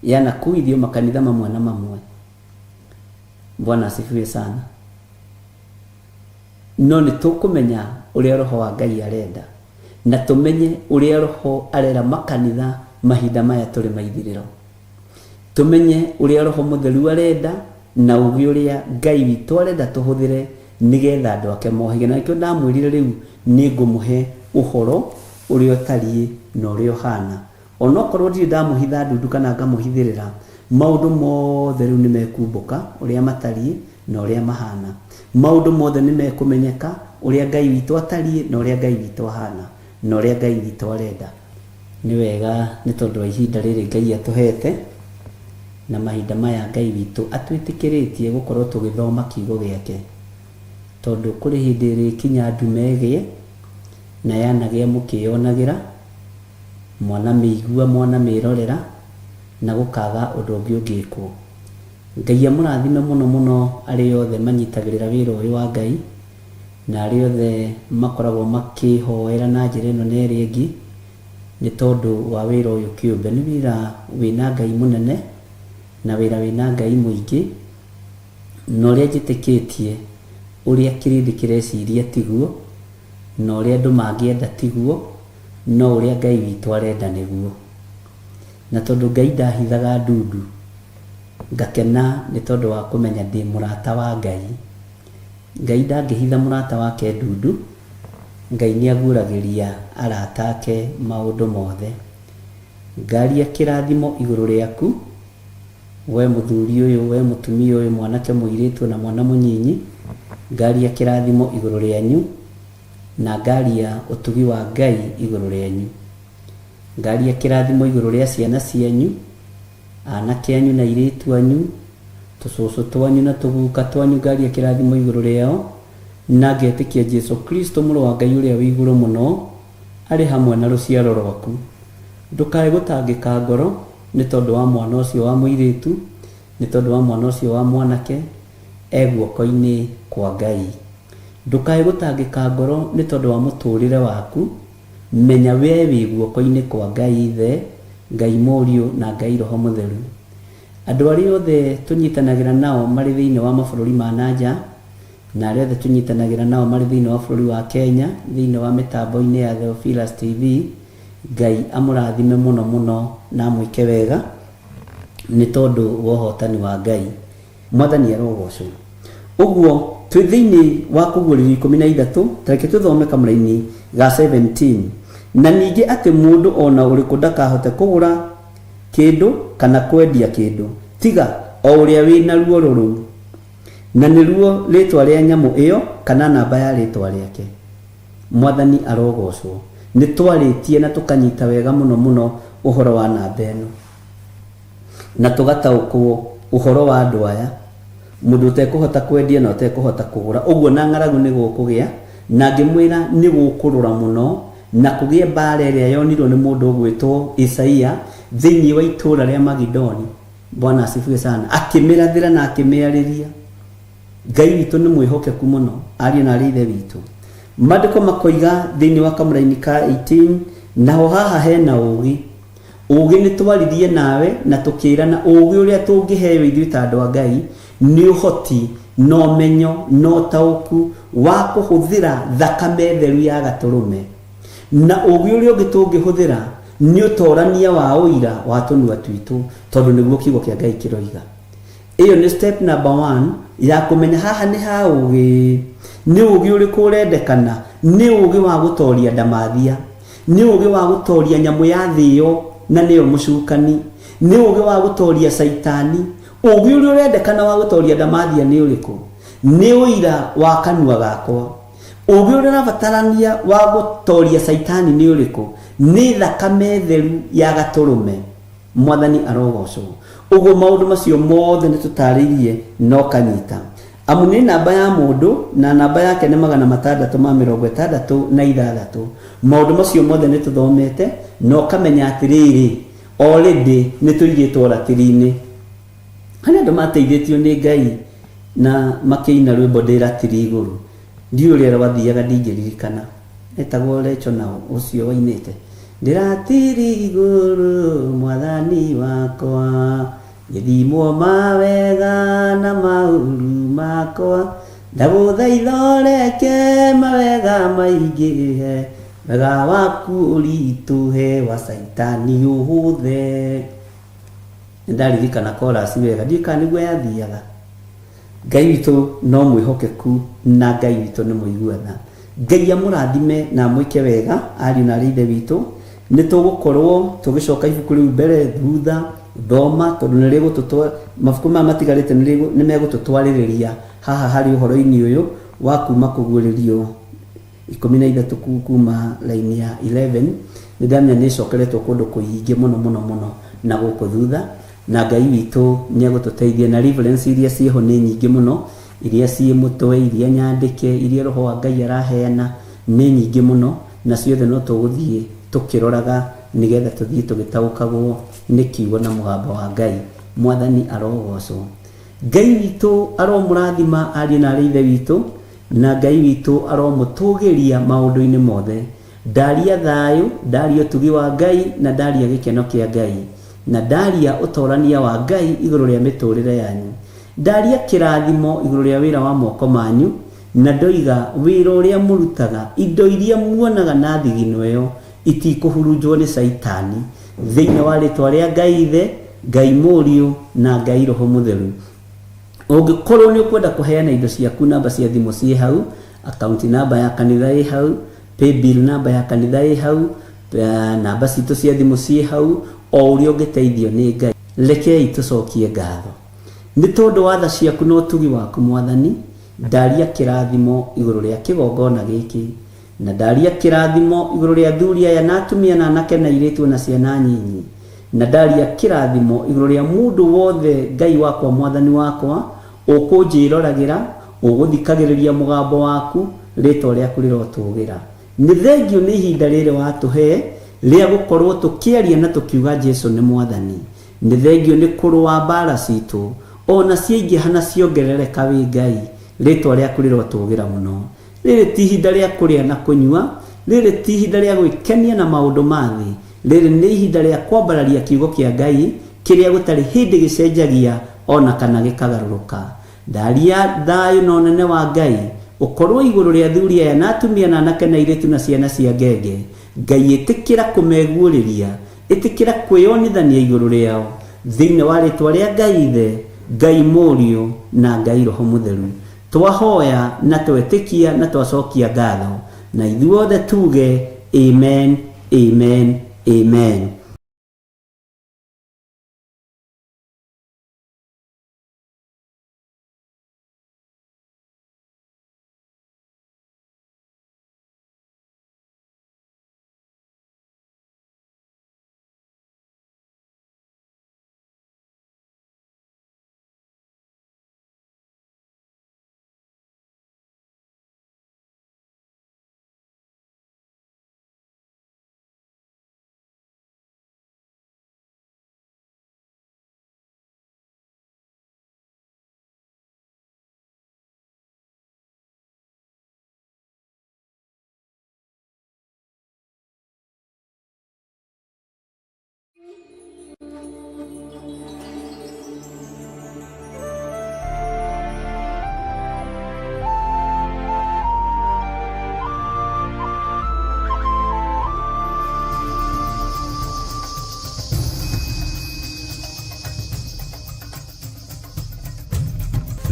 yanakuithio makanitha mamwe na mamwe. Bwana asifiwe sana. No nĩ tũkũmenya ũrĩa roho wa Ngai arenda, na tũmenye ũrĩa roho arera makanitha mahinda maya tũrĩ maithirĩro, tũmenye ũrĩa roho mũtheru arenda na ũgĩ ũrĩa Ngai witũ arenda tũhũthĩre nĩgetha andũ ake mohĩge. Na nĩkĩo ndamwĩrire rĩu nĩ ngũmũhe ũhoro ũrĩa ũtariĩ na ũrĩa ũhana, onokorwo ndirĩ ndamũhitha ndundu kana ngamũhithĩrĩra, maũndũ mothe rĩu nĩ mekumbũka ũrĩa matariĩ na ũrĩa mahana. Maũndũ mothe nĩ mekũmenyeka ũrĩa Ngai witũ atariĩ na ũrĩa Ngai witũ ahana na ũrĩa Ngai witũ arenda. Nĩ wega nĩ tondũ wa ihinda rĩrĩ Ngai atũhete, na mahinda maya Ngai witũ atwĩtĩkĩrĩtie gũkorwo tũgĩthoma kiugo gĩake, tondũ kũrĩ hĩndĩ ĩrĩkinya ndume ĩgĩe na yanagĩa mũkĩyonagĩra, mwana mĩigua, mwana mĩrorera, na gũkaga ũndũ ũngĩ ũngĩkwo. Ngai amũrathime mũno mũno arĩa othe manyitagĩrĩra wĩra ũyũ wa Ngai, na arĩa othe makoragwo makĩhoera na njĩra ĩno na ĩrĩa ĩngĩ, nĩ tondũ wa wĩra ũyũ kĩũmbe. Nĩ wĩra wĩna Ngai mũnene na wĩra wĩna Ngai mũingĩ, na ũrĩa njĩtĩkĩtie ũrĩa kĩrĩndĩ kĩreciria tiguo, na ũrĩa andũ mangĩenda tiguo, no ũrĩa Ngai witũ arenda nĩguo. Na tondũ Ngai ndahithaga ndundu, ngakena nĩ tondũ wa kũmenya ndĩ mũrata wa Ngai. Ngai ndangĩhitha mũrata wake ndundu, Ngai nĩ aguũragĩria arata ake maũndũ mothe. Ngaria kĩrathimo igũrũ rĩaku, we mũthuri ũyũ, we mũtumia ũyũ, mwanake mũirĩtu na mwana mũnyinyi, ngaria kĩrathimo igũrũ rĩanyu, Na ngaria ũtugi wa Ngai igũrũ rĩanyu. Ngaria kĩrathimo igũrũ rĩa ciana cianyu, anake anyu na airĩtu anyu, tũcũcũ twanyu na tũguka twanyu, ngaria kĩrathimo igũrũ rĩao, na ngetĩkia Jesu Kristo mũrũ wa Ngai ũrĩa wĩ igũrũ mũno arĩ hamwe na rũciaro rwaku. Ndũkae gũtangĩka ngoro nĩ tondũ wa mwana ũcio wa mũirĩtu, nĩ tondũ wa mwana ũcio wa mwanake, e guoko-inĩ kwa Ngai. Ndũkae gũtangĩka ngoro nĩ tondũ wa mũtũrĩre waku, menya we wĩ guoko-inĩ kwa Ngai Ithe, Ngai Mũriũ na Ngai Roho Mũtheru. Andũ arĩa othe tũnyitanagĩra nao marĩ thĩinĩ wa mabũrũri ma na nja, na arĩa othe tũnyitanagĩra nao marĩ thĩinĩ wa bũrũri wa Kenya, thĩinĩ wa mĩtambo-inĩ ya Theophilus TV, Ngai amũrathime mũno mũno na amwĩke wega nĩ tondũ wa ũhotani wa Ngai. Mwathani arogocwo. Ũguo twĩ thĩinĩ wa Kũguũrĩrio 13, ta reke tũthome kamũraini ga 17. Na ningĩ atĩ mũndũ o na ũrĩkũ ndakahote kũgũra kĩndũ kana kwendia kĩndũ, tiga o ũrĩa wĩ na ruoro rũu, na nĩruo rĩĩtwa rĩa nyamũ ĩyo kana namba ya rĩĩtwa rĩake. Mwathani arogocwo. Nĩ twarĩtie na tũkanyita wega mũno mũno ũhoro wa namba ĩno. Na tũgataũkwo ũhoro wa andũ aya, mũndũ ũtekũhota kwendia na ũtekũhota kũgũra, ũguo na ng'aragu nĩ gũkũgĩa, na ngĩmwĩra nĩ gũkũrũra mũno, na kũgĩe mbaara ĩrĩa yonirwo nĩ mũndũ ũgwĩtwo Isaia thĩinĩ wa itũũra rĩa Magidoni. Bwana asifiwe sana. Akĩmĩrathĩra na akĩmĩarĩria. Ngai witũ nĩ mwĩhokeku mũno, ariũ na arĩ Ithe witũ. Maandĩko makoiga thĩinĩ wa kamũraini ka 18, naho haha hena ũũgĩ. Ũũgĩ nĩ twaririe nawe na tũkĩrana ũũgĩ ũrĩa tũngĩheo ithuĩ ta andũ a Ngai nĩ ũhoti na ũmenyo na ũtaũku wa kũhũthĩra thakame theru ya Gatũrũme. Na ũũgĩ ũrĩa ũngĩ tũngĩhũthĩra nĩ ũtorania wa ũira wa tũnua twitũ, tondũ nĩguo kiugo kĩa Ngai kĩroiga. Ĩyo nĩ step number one ya kũmenya haha nĩ ha ũũgĩ. Nĩ ũũgĩ ũrĩkũ ũrendekana? Nĩ ũũgĩ wa gũtoria ndamathia. Nĩ ũũgĩ wa gũtoria nyamũ ya thĩ ĩyo na nĩyo mũcukani. Nĩ ũũgĩ wa gũtoria caitani. Ũũgĩ ũrĩa ũrendekana wa gũtoria ndamathia nĩ ũrĩkũ? Nĩ ũira wa kanua gakwa. Ũũgĩ ũrĩa ũrabatarania wa gũtoria caitani nĩ ũrĩkũ? Nĩ thakame theru ya Gatũrũme. Mwathani arogocwo. Ũguo maũndũ macio mothe nĩ tũtarĩirie na ũkanyita. Amu nĩ namba ya mũndũ, na namba yake nĩ 666. Maũndũ macio mothe nĩ tũthomete na ũkamenya atĩrĩrĩ, already nĩ tũigĩtwo ratiri-inĩ. Harĩ andũ mateithĩtio nĩ Ngai na makĩina rwĩmbo ndĩ ratiri igũrũ. Ndiũĩ ũrĩa rwathiaga ndingĩririkana. Etagwo Recho na ũcio wainĩte. Ndĩ ratiri igũrũ Mwathani wakwa, ngĩthimwo mawega na maũru makwa, ndagũthaitha ũreke mawega maingĩhe, wega waku ũritũhe wa caitani ũhũthe. Nĩndaririkana chorus wega, ndiũĩ kana nĩguo yathiaga. Ngai witũ no mwĩhokeku na Ngai witũ nĩ mũigua tha. Ngai amũrathime na amwĩke wega ariũ na arĩ Ithe witũ. Nĩ tũgũkorwo tũgĩcoka ibuku rĩu mbere thutha, thoma tondũ nĩ rĩgũtũtwa, mabuku maya matigarĩte nĩ megũtũtwarĩrĩria haha harĩ ũhoro-inĩ ũyũ wa kuma kũguũrĩrio 13 kuma line ya 11. Nĩ ndamenya nĩ ĩcokeretwo kũndũ kũingĩ mũno mũno mũno na gũkũ thutha, na Ngai witũ nĩ egũtũteithia, na reference iria ciĩho nĩ nyingĩ mũno, iria ciĩ mũtwe, iria nyandĩke, iria Roho wa Ngai araheana nĩ nyingĩ mũno, na ciothe no tũgũthiĩ tũkĩroraga nĩgetha tũthiĩ tũgĩtaũkagwo nĩ kiugo na mũgambo wa Ngai. Mwathani arogocwo. Ngai witũ aromũrathima ariũ na arĩ Ithe witũ, na Ngai witũ aromũtũgĩria maũndũ-inĩ mothe. Ndaria thayũ, ndaria ũtugi wa Ngai, na ndaria gĩkeno kĩa Ngai, na ndaria ũtorania wa Ngai igũrũ rĩa mĩtũrĩre yanyu. Ndaria kĩrathimo igũrũ rĩa wĩra wa moko manyu, na ndoiga wĩra ũrĩa mũrutaga, indo iria muonaga na thigino ĩyo itikũhurunjwo nĩ caitani, thĩinĩ wa rĩtwa rĩa Ngai Ithe, Ngai Mũriũ, na Ngai Roho Mũtheru. Ũngĩkorwo nĩ ũkwenda kũheana indo ciaku, namba cia thimũ ciĩ hau, account namba ya kanitha ĩ hau, paybill namba ya kanitha ĩ hau, namba citũ cia thimũ ciĩ hau, o ũrĩa ũngĩteithio nĩ Ngai. Rekei tũcokie ngatho nĩ tondũ wa tha ciaku na ũtugi waku Mwathani. Ndaria kĩrathimo igũrũ rĩa kĩgongona gĩkĩ. Na ndaria kĩrathimo igũrũ rĩa athuri aya na atumia na anake na airĩtu na ciana nyinyi. Na ndaria kĩrathimo igũrũ rĩa mũndũ wothe Ngai wakwa mwathani wakwa ũkũnjĩroragĩra, ũgũthikagĩrĩria mũgambo waku, rĩtwa rĩaku rĩrotũgĩra. Nĩ thengio nĩ ihinda rĩrĩ watũhe rĩa gũkorwo tũkĩaria na tũkiuga Jesu nĩ mwathani. Nĩ thengio nĩ kũrũa mbara citũ ona ciaingĩha na ciongerereka wĩ Ngai, rĩtwa rĩaku rĩrotũgĩra mũno. Rĩrĩ ti ihinda rĩa kũrĩa na kũnyua, rĩrĩ ti ihinda rĩa gwĩkenia na maũndũ ma thĩ, rĩrĩ nĩ ihinda rĩa kwambararia kiugo kĩa Ngai kĩrĩa gũtarĩ hĩndĩ gĩcenjagia ona kana gĩkagarũrũka. Ndaria thayũ na ũnene wa Ngai ũkorwo igũrũ rĩa athuri aya na atumia na anake na airĩtu na ciana cia ngenge. Ngai ĩtĩkĩra kũmeguũrĩria, ĩtĩkĩra kwĩyonithania igũrũ rĩao thĩinĩ wa rĩtwa rĩa Ngai Ithe, Ngai Mũriũ na Ngai Roho Mũtheru. Twahoya na twetĩkia na twacokia ngatho, na ithuothe tuge amen, amen, amen.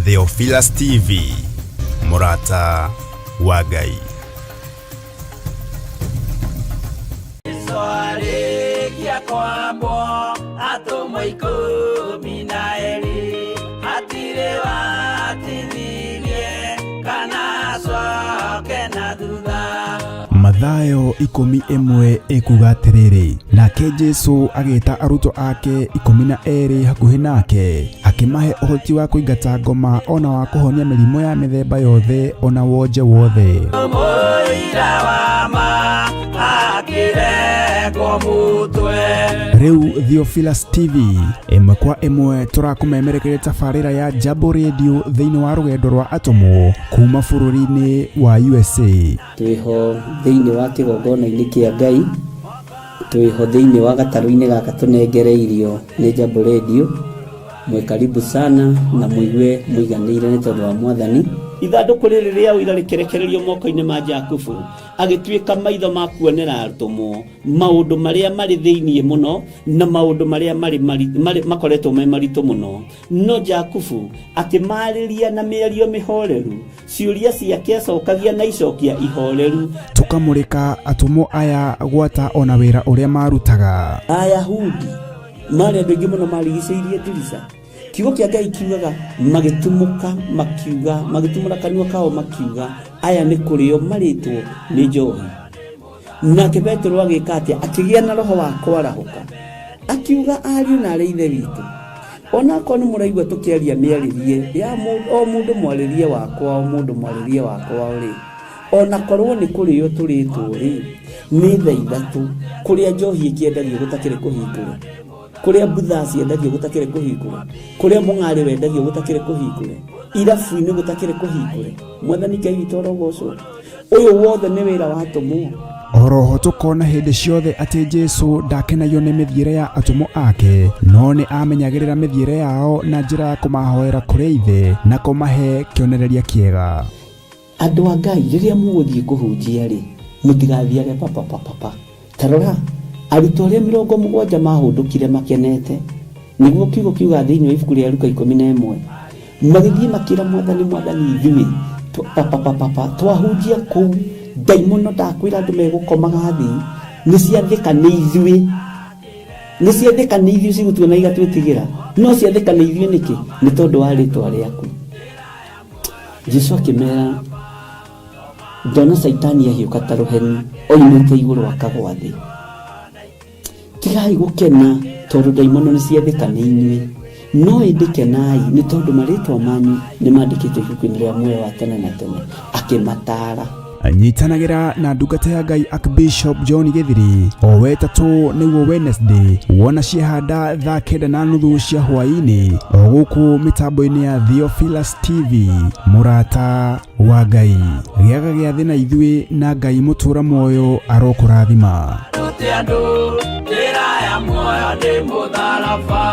Theophilus TV, mũrata wa Ngai.
Jesu arĩkia kwambwo atũmwo 12 hatirĩ watithirie kana acoke na thutha.
Mathayo 11 ĩkuga atĩrĩrĩ, nake Jesu agĩta arutwo ake 12 hakuhĩ nake, akĩmahe ũhoti wa kũingata ngoma ona wa kũhonia mĩrimũ ya mĩthemba yothe ona wonje wothe.
Mũira wa ma akĩrengwo mũtwe.
Rĩu Theophilus TV ĩmwe kwa ĩmwe tũrakũmemerekeria tabarĩra ya Jambo Radio thĩinĩ wa rũgendo rwa atũmwo kuma bũrũri-inĩ wa USA.
Twĩho thĩinĩ wa kĩgongona-inĩ kĩa Ngai, twĩho thĩinĩ wa gatarũ-inĩ gaka tũnengereirio nĩ Jambo Radio. Mwĩ karibu sana na mũigue mũiganĩire nĩ tondũ wa mwathani. Ithandũkũ rĩrĩ rĩa ũira rĩkĩrekererio moko-inĩ ma Jakubu, agĩtuĩka maitho ma kuonera atũmwo maũndũ marĩa marĩ thĩinĩ mũno na maũndũ marĩa marĩ makoretwo me maritũ mũno. No Jakubu akĩmarĩria na mĩario mĩhoreru, ciũria ciake acokagia na icokia ihoreru.
Tũkamũrĩka atũmwo aya gwata ona wĩra ũrĩa marutaga.
Ayahudi marĩ andũ aingĩ mũno marigicĩirie ndirica. Kiugo kĩa Ngai kiugaga magĩtumũka makiuga, magĩtumũra kanua kao makiuga aya nĩ kũrĩo marĩtwo nĩ njohi. Nake Petero agĩka atĩa? Akĩgĩa na roho wa kwarahũka, akiuga ariũ na arĩ ithe witũ, onakorwo nĩ mũraigua tũkĩaria mĩarĩrie ya o mũndũ mwarĩrie wakwa, o mũndũ mwarĩrie wakwa rĩ, onakorwo nĩ kũrĩo tũrĩtwo rĩ, nĩ thaa 3 kũrĩa njohi ĩkĩendagio gũtakĩrĩ kũhingũre, kũrĩa mbutha ciendagio gũtakĩrĩ kũhingũre, kũrĩa mũng'arĩ wendagio gũtakĩrĩ kũhingũre, irabu-inĩ gũtakĩrĩ kũhingũre. Mwathani Ngai witũ arogocwo. Ũyũ wothe nĩ wĩra wa atũmwo.
Oroho tũkona hĩndĩ ciothe atĩ Jesu ndakenagio nĩ mĩthiĩre ya atũmwo ake, no nĩ amenyagĩrĩra mĩthiĩre yao na njĩra ya kũmahoera kũrĩ Ithe na kũmahe kĩonereria kĩega.
Andũ a Ngai, rĩrĩa mũgũthiĩ kũhunjia rĩ, mũtigathiage papapapapa. Ta rora, arutwo arĩa 70 mahũndũkire makenete, nĩguo kiugo kiuga thĩinĩ wa ibuku rĩa Luka 11, magĩthiĩ makĩra mwathani, mwathani ithuĩ papapapapa twahunjia kũu ndaimono ndakwĩra andũ megũkomaga thĩ, nĩ ciathĩka nĩ ithuĩ, nĩ ciathĩka nĩ ithuĩ cigũtuona igatwĩtigĩra, no ciathĩka nĩ ithuĩ nĩkĩ? Nĩ tondũ wa rĩtwa rĩaku. Jesu akĩmera Ndona Caitani ahiũka ta rũheni oimĩte igũrũ akagwa thĩ. Tigai gũkena tondũ ndaimono nĩ ciathĩka nĩ inyuĩ, no ĩndĩ kenai nĩ tondũ marĩtwa manyu nĩ mandĩkĩtwo ibuku-inĩ rĩa muoyo wa tene na tene. Akĩmataara.
Nyitanagĩra na ndungata ya Ngai Archbishop John Gĩthiri o wetatũ nĩguo Wednesday, wona ciahanda 9:30 cia hwaĩ-inĩ, o gũkũ mĩtambo-inĩ ya Theophilus TV. Mũrata wa Ngai, gĩaga gĩathĩ na ithuĩ, na Ngai mũtũra muoyo arokũrathima.
Rute andũ njĩra ya muoyo nĩ mũtharaba.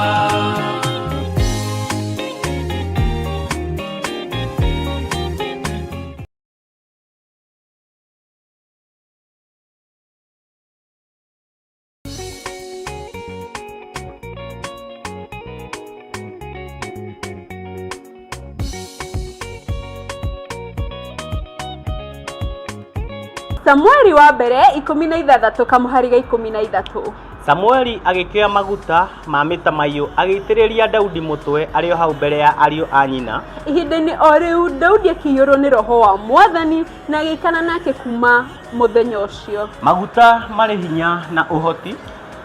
Samueli wa mbere 16 kamũhari ga 13.
Samueli agĩkĩoya maguta ma mĩtamaiyũ agĩitĩrĩria Daudi mũtwe arĩ o hau mbere ya ariũ a nyina.
Ihinda-inĩ o rĩu Daudi akĩiyũrwo nĩ roho wa Mwathani na agĩikara nake kuma mũthenya ũcio.
Maguta marĩ hinya na ũhoti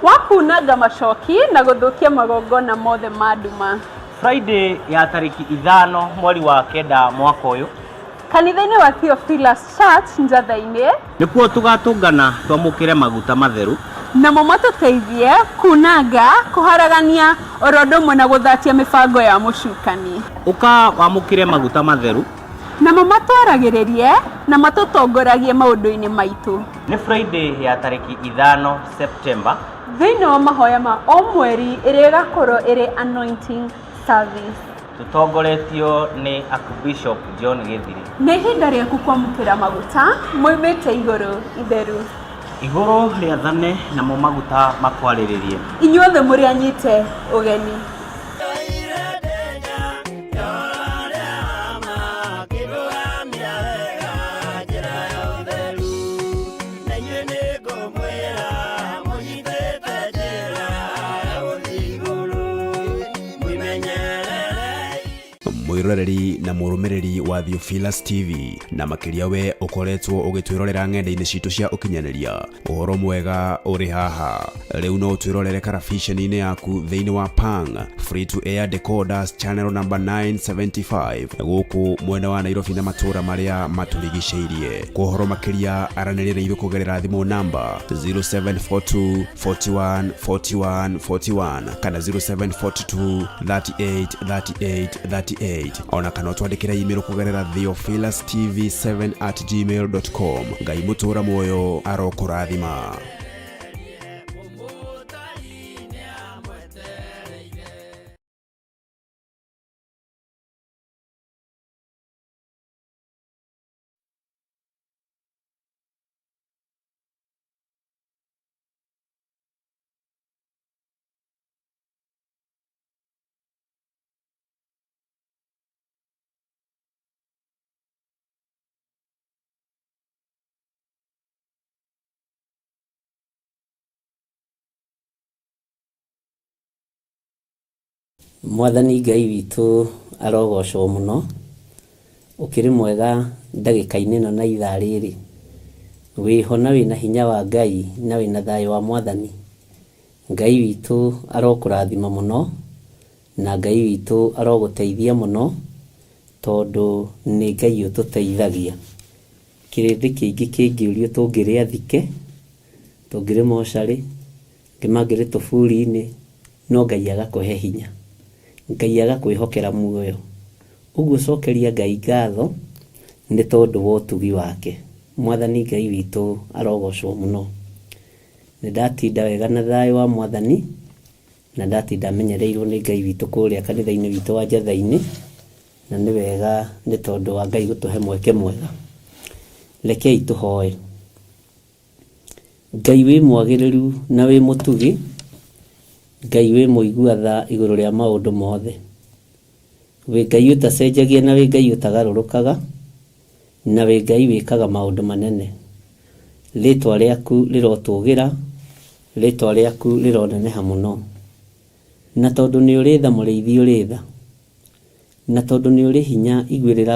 wa kunanga macoki na gũthũkia magongona mothe ma nduma.
Friday ya tarĩki 5 mweri wa 9 mwaka ũyũ,
kanitha-inĩ wa Theophilus Church Njatha-inĩ,
nĩkuo tũgatũngana twamũkĩre maguta matheru,
namo matũteithie kunanga, kũharagania oro ũndũ ũmwe na gũthatia mĩbango ya mũcukani.
Ũka wamũkĩre maguta matheru,
namo matwaragĩrĩrie na matũtongoragie maũndũ-inĩ maitũ.
Nĩ Friday ya tarĩki 5 September,
thĩinĩ wa mahoya ma o mweri ĩrĩa ĩgakorwo ĩrĩ anointing service,
tũtongoretio nĩ Archbishop John Gĩthiri.
Nĩ ihinda rĩaku kwamũkĩra maguta moimĩte igũrũ itheru.
Igũrũ rĩathane namo maguta makwarĩrĩrie.
Inyuothe mũrĩ anyite ũgeni.
Mwiroreri na mũrũmĩrĩri wa Theophilus TV, na makĩria we ũkoretwo ũgĩtwĩrorera ng'enda-inĩ citũ cia ũkinyanĩria, ũhoro mwega ũrĩ haha. Rĩu no ũtwĩrorere karabiceni-inĩ yaku thĩinĩ wa Pang Free to Air Decoders channel number 975 gũkũ mwena wa Nairobi na matũũra marĩa matũrigicĩirie. Kwa ũhoro makĩria aranĩria na ithuĩ kũgerera thimũ namba 0742 41 41 41 kana 0742 38 38 38, ona kana ũtwandĩkĩre email kũgerera theophilustv7@gmail.com. Ngai mũtũra muoyo arokũrathima.
Mwathani Ngai witũ arogocwo mũno. Ũkĩrĩ mwega ndagĩka-inĩ ĩno na ithaa rĩrĩ, wĩho na wĩna hinya wa Ngai na wĩna thayũ wa Mwathani. Ngai witũ arokũrathima mũno na Ngai witũ arogũteithia mũno, tondũ nĩ Ngai ũtũteithagia. Kĩrĩndĩ kĩingĩ kĩngĩũrio tũngĩrĩa thike, tũngĩrĩ mocarĩ, angĩ mangĩrĩ tũburi-inĩ, no Ngai agakũhe hinya, Ngai agakwĩhokera muoyo. Ũguo cokeria Ngai ngatho nĩ tondũ wa ũtugi wake. Mwathani Ngai witũ arogocwo mũno. Nĩ ndatinda wega na thayũ wa Mwathani, na ndatinda menyereirwo nĩ Ngai witũ kũrĩa kanitha-inĩ witũ wa Njatha-inĩ, na nĩ wega nĩ tondũ wa Ngai gũtũhe mweke mwega. Rekei tũhoe. Ngai wĩ mwagĩrĩru na wĩ mũtugi, Ngai wĩ mũigua tha igũrũ rĩa maũndũ mothe. Wĩ Ngai ũtacenjagia na wĩ Ngai ũtagarũrũkaga, na wĩ Ngai wĩkaga maũndũ manene. Rĩtwa rĩaku rĩrotũgĩra, rĩtwa rĩaku rĩroneneha mũno. Na tondũ nĩ ũrĩ tha mũrĩithi ũrĩ tha, na tondũ nĩ ũrĩ hinya iguĩrĩra